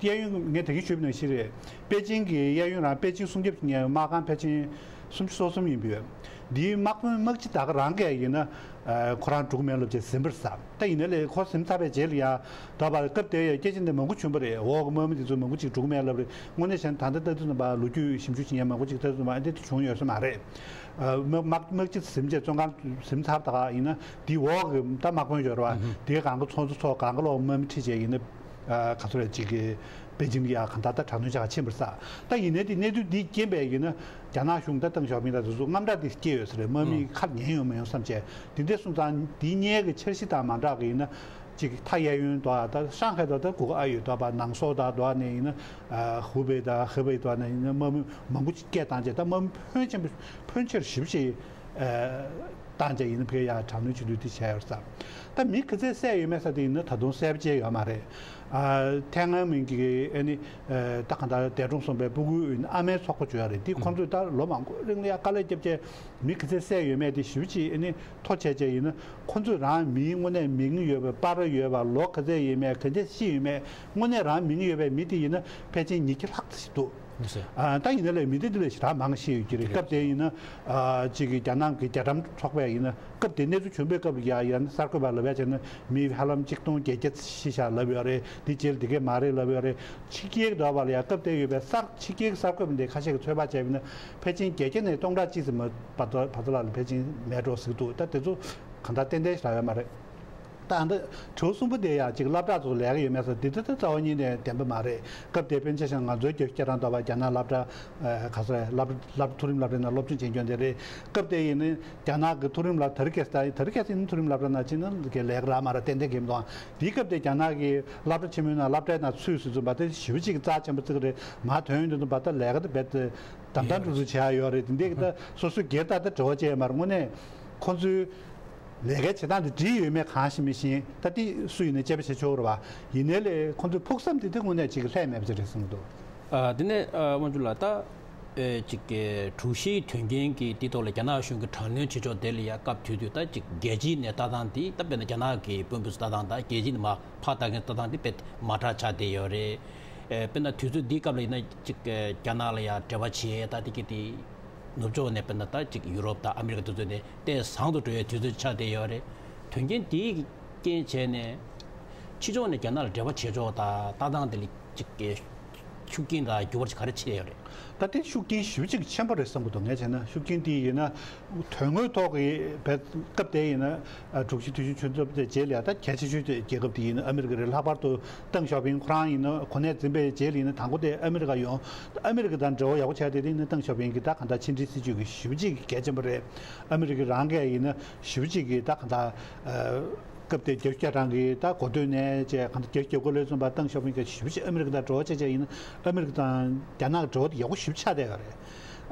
གཡས་གཡོན་ངས་ད་གིན་ཞུས་པ་ནང་བཞིན་རེད། པེ་ཅིང་གི་གཡས་གཡོན་རང་པེ་ཅིང་སྲུང་སྐྱོབ་ཀྱི་ངས་དམག་ཁང་ཕལ་ཆེར་སུམ་ཅུ་སོ་གསུམ་ཡིན་པས། འདིའི་དམག་དཔོན་དམག་སྤྱི་ད་ག་རང་གིས་ཡིན་ན་ཨ་ཁོ་རང་འགྲོ་གི་མེད་ལབ་བྱས་ཟིན་པ་རེད་ཟེར། ད་ཡིན་ན་ལས་ཁོ་ཟིན་ཚར་བའི་རྗེས་ལ་ཡ་ད་བར་སྐབས་དེ་ཡ་སྐད་ཆ་འདི་མང་པོ་བྱུང་བ་རེད། འོག་གི་དམག་མི་དེ་ཚོ་མང་པོ་ཅིག་འགྲོ་གི་མེད་ལབ་རེད། དངོས་གནས་བྱས་ན་ད་ལྟ་ལྟ་དུས་ཙམ་པ་ལོ་རྒྱུས་ཞིབ་འཇུག་བྱེད་མཁན་མང་པོ་ཅིག་ལྟ་དུས་ཙམ་པ་ཨ་འདི་དེ་བྱུང་ཡོད་ས་མ་རེད། ཨ་དམག་དམག་དམག་སྤྱི་ཟིན་བྱས་བཙོན་ཁང་ཟིན་ཚར་ད་ག་ཡིན་ན་དེའི་འོག་གི་ད་དམག་དཔོན་ཡོད་རེད་བ། དེའི་སྒང་ག་ཚོགས་གཙོ་ཚོགས་སྒང་ག་ལོག་དམག་མི་ཁྲིད་བྱས་ཡིན་ན་ཨ་ག་ཚོད་རེད་ཅིག་གི་པེ་ཅིང་གི་ཡ་གང་ལྟར་ད་དྲག་གནོན་བྱ་བ་ཕྱིན་པ་རེད་ས། ད་ཡིན་ནའི་དེ་གནས་ཚུལ་འདི་རྐྱེན་པས་ཡིན་ན་རྒྱ་ནག་གཞུང་ད་ཏེང་ཞའོ་ཕིང་ད་དེ་ཚོ་དངངས་སྐྲག་དེ་སྐྱེས་ཡོད་ས་རེད། དམག་མི་ཁ་ཉན་ཡོང་མ་ཡོང་བསམ་བྱས། དེ་འདྲ་སོང་ཙང་དེ་སྔོན་གྱི་འཆར་གཞི་དང་མ་འདྲ་གི་ཡིན་ན། ཅིག་ཐ་གཡས་གཡོན་དོ་ད་ཧྲང་ཧའེ་དོ་ད་གུ་ག་ཨ་ཡོད་དོ་པ་ནང་སོག་ད་དོ་ནས་ཡིན་ན། ཧུ་པེ་ད་ཧེ་པེ་དོ་ནས་ཡིན་ན་དམག་མི་མང་པོ་ཅིག་སྐད་བཏང་བྱས། ད་དམག་མི་ཕོན་ཆེན་པོ་ཕོན་ཆེར་ཞིབ་ཅིག་བཏང་བྱས་ཡིན་ན་ཕེ་ཡ་དྲག་གནོན་བྱེད་ལུགས་དེ་བྱས་ཡོད་ས། ད་མི་ག་ཚད་བསད་ཡོད་མེད་ས་དེ་ཡིན་ན་ད་དུང་གསལ་པོ་བྱས་ཡོད་མ་རེད། ཨ་ཐའེ་ཝན་མིང་གི་ཨ་ནི་ད་གང་ལྟར་འདས་གྲོངས་སོང་པའི་སྤུ་གུའི་ཨ་མའི་ཚོགས་པ་བརྗོད་ཡ་རེད། དེ་ཁོང་ཚོས་ད་ལོ་མང་པོ་རིང་ལ་ཡ་དཀའ་ལས་བརྒྱབ་བྱས། མི་ག་ཚད་བསད་ཡོད་མེད་དེ་ཞིབ་ཅིག་ཨ་ནི་ཐོ་བྱས་བྱས་ཡིན་ན། ཁོ་ཚོས་རང་མིའི་དངོས་གནས་མིང་ཡོད་པའི་པར་ཡོད་པ། ལོ་ག་ཚད་ཡོད་མེད། ག་འདྲས་ཤི་ཡོད་མེད། དངོས་གནས་རང་མིང་ཡོད་པའི་མི་དེ་ཡིན་ན་ཕལ་ཆེར་ཉིས་བརྒྱ་ལྷག་ཙམ་ཞིག་འདུག་ཨ་ད་ཡིན་ན་ལས་མི་དེ་དེ་ལས་ཞེ་དྲག་མང་ཤི་ཡོད་ཀྱི་རེད། སྐབས་དེ་ཡིན་ན་ཨ་ཅིག་གི་རྒྱ་ནག་གི་རྒྱ་གྲམ་ཚོགས་པས་ཡིན་ན། སྐབས་དེ་གནས་ཚུལ་བྱུང་པའི་སྐབས་ལ་ཡ་ཡང་གསར་འགོད་པ་ལབ་ཡ་བྱས་ན་མི་ཧ་ལམ་གཅིག་སྟོང་བརྒྱད་བརྒྱ་ཤི་ཤག་ལབ་ཡོད་རེད། དེ་རྗེས་ལ་དེ་གས་མ་རེད་ལབ་ཡོད་རེད། ཕྱི་རྒྱལ་གྱི་འདྲ་བ་ལ་ཡ་སྐབས་དེ་ཡོད་པའི་གསར་ཕྱི་རྒྱལ་གྱི་གསར་འགོད་པ་འདི་ཁ་ཤས་ཀྱིས་ཚོད་དཔག་བྱས་པ་ཡིན་ན། ཕལ་ཆེར་བརྒྱད་བརྒྱ་ནས་སྟོང་ཕྲག་གཅིག་ཙམ་བར་དུ་བར་དུ་ལ་ཕལ་ཆེར་མེད་འགྲོ་ཟེར་གྱི་འདུག་ད་དེ་ཚོ་གང་ལྟར་ཏན་ཏན་ཞིག་རག་ཡོད་མ་རེད། ད་ཨ་ནི་དྲི་བ་གསུམ་པོ་དེ་ཡང་ཅིག་སློབ་གྲྭ་ཚོ་ལས་ཀ་ཡོད་མེད་ཟེར་དེ་ད་ལྟ་རྩ་བ་ཉིད་ནས་བདེན་པ་མ་རེད། སྐབས་དེ་དཔེར་ན་ཆ་བཞག་ན་ང་ཚོའི་རྒྱ་ཤུག་རྒྱ་ཐང་ཟླ་བ་རྒྱ་ནག་སློབ་གྲྭ་ཨ་ག་ཚོད་རེད། སློབ་སློབ་མཐོ་རིམ་སློབ་གྲྭའི་ནང་སློབ་སྦྱོང་བྱེད་མཁན་དེ་རེད། སྐབས་དེ་ཡིན་ན་རྒྱ་ནག་གི་མཐོ་རིམ་སློབ་ད་རི་ཁ་ས་ད་རི་ཁ་སའི་མཐོ་རིམ་སློབ་གྲྭ་ནང་ཕྱིན་ན་ལས་ཀ་རག་མ་རག་ཏན་ཏན་གྱི་མི་འདུག་དེའི་སྐབས་དེ་རྒྱ་ནག་གི་སློབ་གྲྭ་ཆེན་མོའི་ནང་སློབ་གྲྭའི་ནང་ཚུད་ཟེར་ཙམ་པ་དེ་ཞེ་པོ་ཅིག་རྩ་ཆེན་པོ་བརྩི་གི་རེད། མ་དོན་ཡོད་དུས་ཙམ་པ་ད་ལས་ཀ་དེ་རྦད་དེ་དམ་དམ་འགྲོ་ཚུལ་བྱས་ཡོད་རེད། དེ་འདྲའི་གི་ད་སོ་སོའི་སྒེར་ད་ལྟ་འབྲེལ་བ་བྱས་ཡོད་མ་རེད། དངོས་གནས་ཁོང་ཚོའི་ལས་ཀའི་བྱེད་སྟངས་དེ་འགྲིག་ཡོད་མེད་གང་ཤེས་མི་ཤེས། ད་དེ་སུ་ཡིན་ནའི་དཔྱད་པ་བྱེད་ཆོག་རེད་བ། ཡིན་ནའི་ལས་ཁོང་ཚོའི་ཕུགས་བསམ་དེ་དེ་དངོས་གནས་ཅིག་ལྷད་མེད་པ་ཅིག་རེད་བསམ་གྱི་འདུག་ཨ་དེ་ནས་ཨ་དབང་ཕྱུག་ལགས། ད་ཨེ་ཅིག་གི་དྲུག་བཞིའི་དོན་རྐྱེན་གྱི་དེ་ཐོག་ལ་རྒྱ་ནག་གཞུང་གི་དྲག་གནོན་བྱེད་ཕྱོགས་དེ་ལ་ཡ་སྐབས་དེ་དུས་ད་ཅིག་རྒྱལ་སྤྱིའི་ནས་ལྟ་སྟངས་དེ། ད་དཔེར་ན་རྒྱ་ནག་གི་དཔོན་པོ་ཚོའི་ལྟ་སྟངས་དང་རྒྱལ་སྤྱིའི་ནས་མར་ཕར་ལྟ་མཁན་ལྟ་སྟངས་དེ་དཔེ་མ་འདྲ་ཆགས་བསྡད་ཡོད་རེད། ཨེ་དཔེར་ན་དུས་ཚོད་འདིའི་སྐབས་ལ་ཡིན་ན་ཅིག་ཨེ་རྒྱ་ནག་ལ་ཡ་འབྲེལ་བ་བྱེད་ད་དེ་གི་དེ། ནུབ་ཕྱོགས་ནས་དཔེར་ན་ད་ཅིག་ཡུ་རོབ་དང་ཨ་མི་རི་ཀ་དེ་ཚོ་ནས་ཏོག་ཙམ་བཟང་དུ་འགྲོ་ཡའི་དུས་ཚོད་ཆགས་བསྡད་ཡོད་རེད། དོན་རྐྱེན་དེའི་རྐྱེན་བྱས་ནས་ཕྱི་ཕྱོགས་ནས་རྒྱ་ནག་ལ་འབྲེལ་བ་བྱེད་ཕྱོགས་དང་ལྟ་སྟངས་དེ་ལ་ཅིག་གི་ཤུགས་རྐྱེན་དང་འགྱུར་བ་ཅིག་ག་རེ་ཕྱིན་ཡོད་རེད། ད་དེ་ཤུགས་རྐྱེན་ཞེ་པོ་ཅིག་ཆེན་པོ་རེད་བསམ་གྱི་འདུག་ངས་བྱས་ན་ཤུགས་རྐྱེན་དེ་ཡིན་ན་དོན་དངོས་ཐོག་གི་བས་སྐབས་དེ་ཡིན་ན་དྲུག་བཞི་དུས་ཆེན་ཆུ་ཚོད་དེ་རྗེས་ལ་ད་གལ་ཆེ་ཤོས་དེ་རྒྱལ་ཁབ་དེ་ཡིན་ན་ཨ་མི་རི་ཀ་རེད། ལྷག་པར་དུ་ཏེང་ཞའོ་ཕིང་ཁོ་རང་ཡིན་ན་གོ་གནས་འཛིན་པའི་རྗེས་ལ་ཡིན་ན་དང་པོ་དེ་ཨ་མི་རི་ཀ་ཡོང་། ཨ་མི་རི་ཀ་དང་འབྲེལ་བ་ཡག་པོ་བྱས་ཏེ་དེ་ནི་ཏེང་ཞའོ་ཕིང་གི་ད་གང་ལྟར་ཕྱི་འབྲེལ་སྲིད་ཇུས་ཀྱི་ཞེ་པོ་ཅིག་གལ་ཆེན་པོ་རེད། ཨ་མི་རི་ཀ་རང་གིས་ཡིན་ན་ཞེ་པོ་ཅིག་གི་ད་གང་ལྟར་ཨ་སྐབས་དེ་རྒྱ་ཤུག་རྒྱ་ཐང་གི་ད་འགོ་སྟོད་ནས་བཅས་གང་ལྟར་རྒྱ་ཤུག་རྒྱ་རྒོལ་ལས་བརྩམས་པ་ཏེང་ཞའོ་ཕིང་གིས་ཞེ་པོ་ཅིག་ཨ་མི་རི་ཀ་དང་འབྲེལ་བ་བྱས་བྱས་ཡིན་ན་ཨ་མི་རི་ཀ་དང་རྒྱ་ནག་གི་འབྲེལ་བ་དེ་ཡག་པོ་ཞེ་པོ་ཆགས་བསྡད་ཡོད་རེད།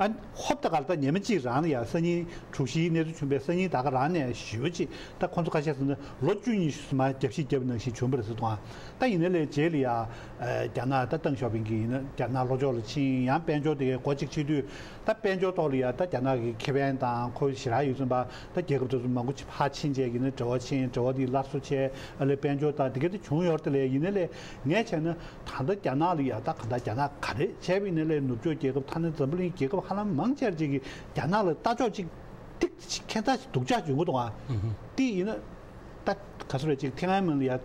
ཨ་ཧོབ་ད་ག་ལ་ད་ཉི་མ་གཅིག་རང་ལ་ཡ་སང་ཉིན་དྲུག་བཞིའི་གནས་ཚུལ་བྱུང་བའི་སང་ཉིན་ད་ག་རང་ནས་ཞེ་པོ་ཅིག་ད་ཁོང་ཚོ་ཁ་ཤས་ཟེར་ན་ལོ་བཅུ་ཉི་ཤུ་ཙམ་རྒྱབ་བཤིག་བརྒྱབ་ནང་བཞིན་བྱུང་བ་རེད་ཟེར་འདུག་ད་ཡིན་ན་ལས་རྗེས་ལ་ཡ་རྒྱ་ནག་ད་ཏེང་ཞའོ་ཕིང་གིས་ཡིན་ན་རྒྱ་ནག་ལྷོ་ཕྱོགས་ལ་ཕྱིན། ཡང་དཔལ་འབྱོར་དེ་གའི་སྒོ་གཅིག་ཕྱེ་དུས་ད་དཔལ་འབྱོར་ཐོག་ལ་ཡ་ད་རྒྱ་ནག་གི་ཁེ་ཕན་དང་ཁོ་ཞེ་དྲག་ཡོད་ཚུལ་པ་ད་རྒྱལ་ཁབ་དེ་ཚོ་མང་པོ་ཅིག་ཕར་ཕྱིན་བྱས་ཡིན་ན་འབྲེལ་བ་ཕྱིན། འབྲེལ་བ་དེ་སླར་གསོ་བྱས། ཨ་ལས་དཔལ་འབྱོར་དང་དེ་ག་དེ་བྱུང་ཡོད་རེད་དེ་ལས་ཡིན་ན་ལས་ངས་བྱས་ན་ད་ལྟ་རྒྱ་ནག་ལ་ཡ་ད་ག་ད་རྒྱ་ནག་ག་རེ་བྱས་པ་ཡིན་ན་ལས་ནུབ་ཕྱོགས་རྒྱལ་ཁབ་ཐ་ན་འཛམ་བུ་གླིང་རྒྱལ་ཁབ་ཧ་ལམ་མང་ཆེ་བ་ཅིག་གིས་རྒྱ་ནག་ལ་ལྟ་ཕྱོགས་ཅིག་ཏིག་ཅིག་ཁྱད་མཚར་ཞིག་སྡུག་ཅག་བྱུང་གི་འདུག་ཨ། དེ་ཡིན་ན་ད་ག་ཚོད་རེད་ཅིག་ཐེ་ཝན་མིན་ལ་ཡ་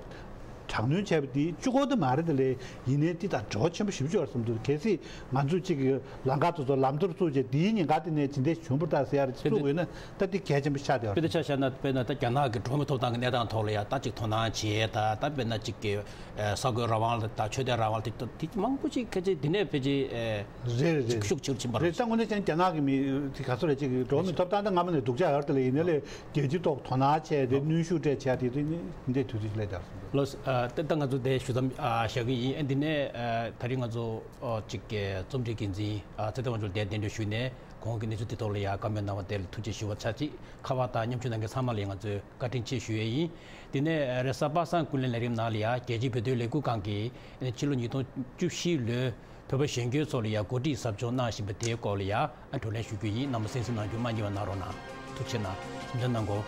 དྲག་གནོན་བྱས་པ་དེ་གཅིག་པོ་དེ་མ་རེད་དེ་ལས་ཡིན་ནའི་དེ་དང་འབྲེལ་བ་ཆེན་པོ་ཞེ་པོ་ཅིག་ཡོད་རེད་བསམ་འདུག་གལ་སྲིད་ང་ཚོས་ཅིག་གི་ལམ་ཁ་དེ་ཚོ་ལམ་སྟོར་བཙུགས་བྱས་དེའི་ཉེན་ཁ་དེ་ནས་ཇི་འདྲས་བྱུང་བ་ད་ཟེར་ཡ་རེ་ཅིག་བཙུགས་དགོས་ན་ད་དེ་གལ་ཆེན་པོ་ཆགས་བསྡད་ཡོད་རེད། དཔེར་ན་ཆ་བཞག་ན་དཔེར་ན་ད་རྒྱ་ནག་གི་འགྲོ་བ་མིའི་ཐོབ་ཐང་གི་གནས་སྟངས་ཐོག་ལ་ཡ་ད་ཅིག་དོ་སྣང་བྱས། ད་ད་དཔེར་ན་ཅིག་གི་ཨ་གསར་འགོད་རང་དབང་ལ་དང་ཆོས་དད་རང་དབང་ལ་དེ་དེ་མང་པོ་ཅིག་ཁ་ཆེ་དེ་ནས་ཕལ་ཆེར་ཨ་རེད་རེད་རེད། ཤུགས་ཆེ་རུ་ཕྱིན་པ་རེད། རེད། ད་དངོས་གནས་བྱས་ན་རྒྱ་ནག་གི་མི་དེ་ག་ཚོད་རེད་ཅིག་གི་འགྲོ་བ་མིའི་ཐོབ་ཐང་ད་སྔ་མ་ནས་སྡུག་ཅག་ཡོད་རེད་དེ་ལས་ཡིན་ན་ལས་རྒྱལ་སྤྱིའི་ཐོག་དོ་སྣང་བྱས་ཏེ་གནོན་ཤུགས་སྤྲད་བྱས་དེ་དེ་ནི་འདི་འདྲའི་དུས་ཚོད་ཅིག་སླེབས་བསྡད་རེད། ལགས་སོ། ཨ་ད་ད་ང་ཚོ་དེ་ཞུ་མཚམས་ཨ་བཞག་གི་ཡིན། ཨ་འདི་ནས་ཨ་ད་རིང་ང་ཚོ་ཨ་ཅིག་གི་རྩོམ་སྒྲིག་འགན་འཛིན་ཨ་ཚེ་བརྟན་དབང་ཕྱུག་ལགས་དེ་གདན་འདྲེན་ཞུས་ནས་གོང་གི་གནས་ཚུལ་དེ་ཐོག་ལ་ཡ་བཀའ་མོལ་གནང་བ་དེ་ལ་ཐུགས་རྗེ་ཞུ་བ་ཚར་གཅིག་ཁ་པར་དང་མཉམ་ཞུགས་གནང་མཁན་ཚང་མ་ལ་ཡ་ང་ཚོས་བཀའ་དྲིན་ཆེ་ཞུ་ཡས་ཡིན། དེ་ནས་རེས་གཟའ་པ་སངས་ཀུན་གླེང་ལས་རིམ་ནང་ལ་ཡ་རྒྱལ་སྤྱིའི་བོད་དོན་ལས་འགུལ་ཁང་གིས་ཕྱི་ལོ་ཉིས་སྟོང་བཅུ་བཞི་ལོའི་བོད་པ་གཞོན་སྐྱེས་ཚོ་ལ་ཡ་འགོ་ཁྲིད་ཟབ་སྦྱོང་གནང་བཞིན་པ་དེའི་སྐོར་ལ་ཡ་བགྲོ་གླེང་ཞུ་རྒྱུ་ཡིན། རྣམ་པ་གསན་གཟིགས་གནང་རྒྱུ་མ་བསྙེལ་བ་གནང་རོགས་གནང་། ཐུགས་རྗེ་གནང་། གཟིམ་འཇག་གནང་གོ།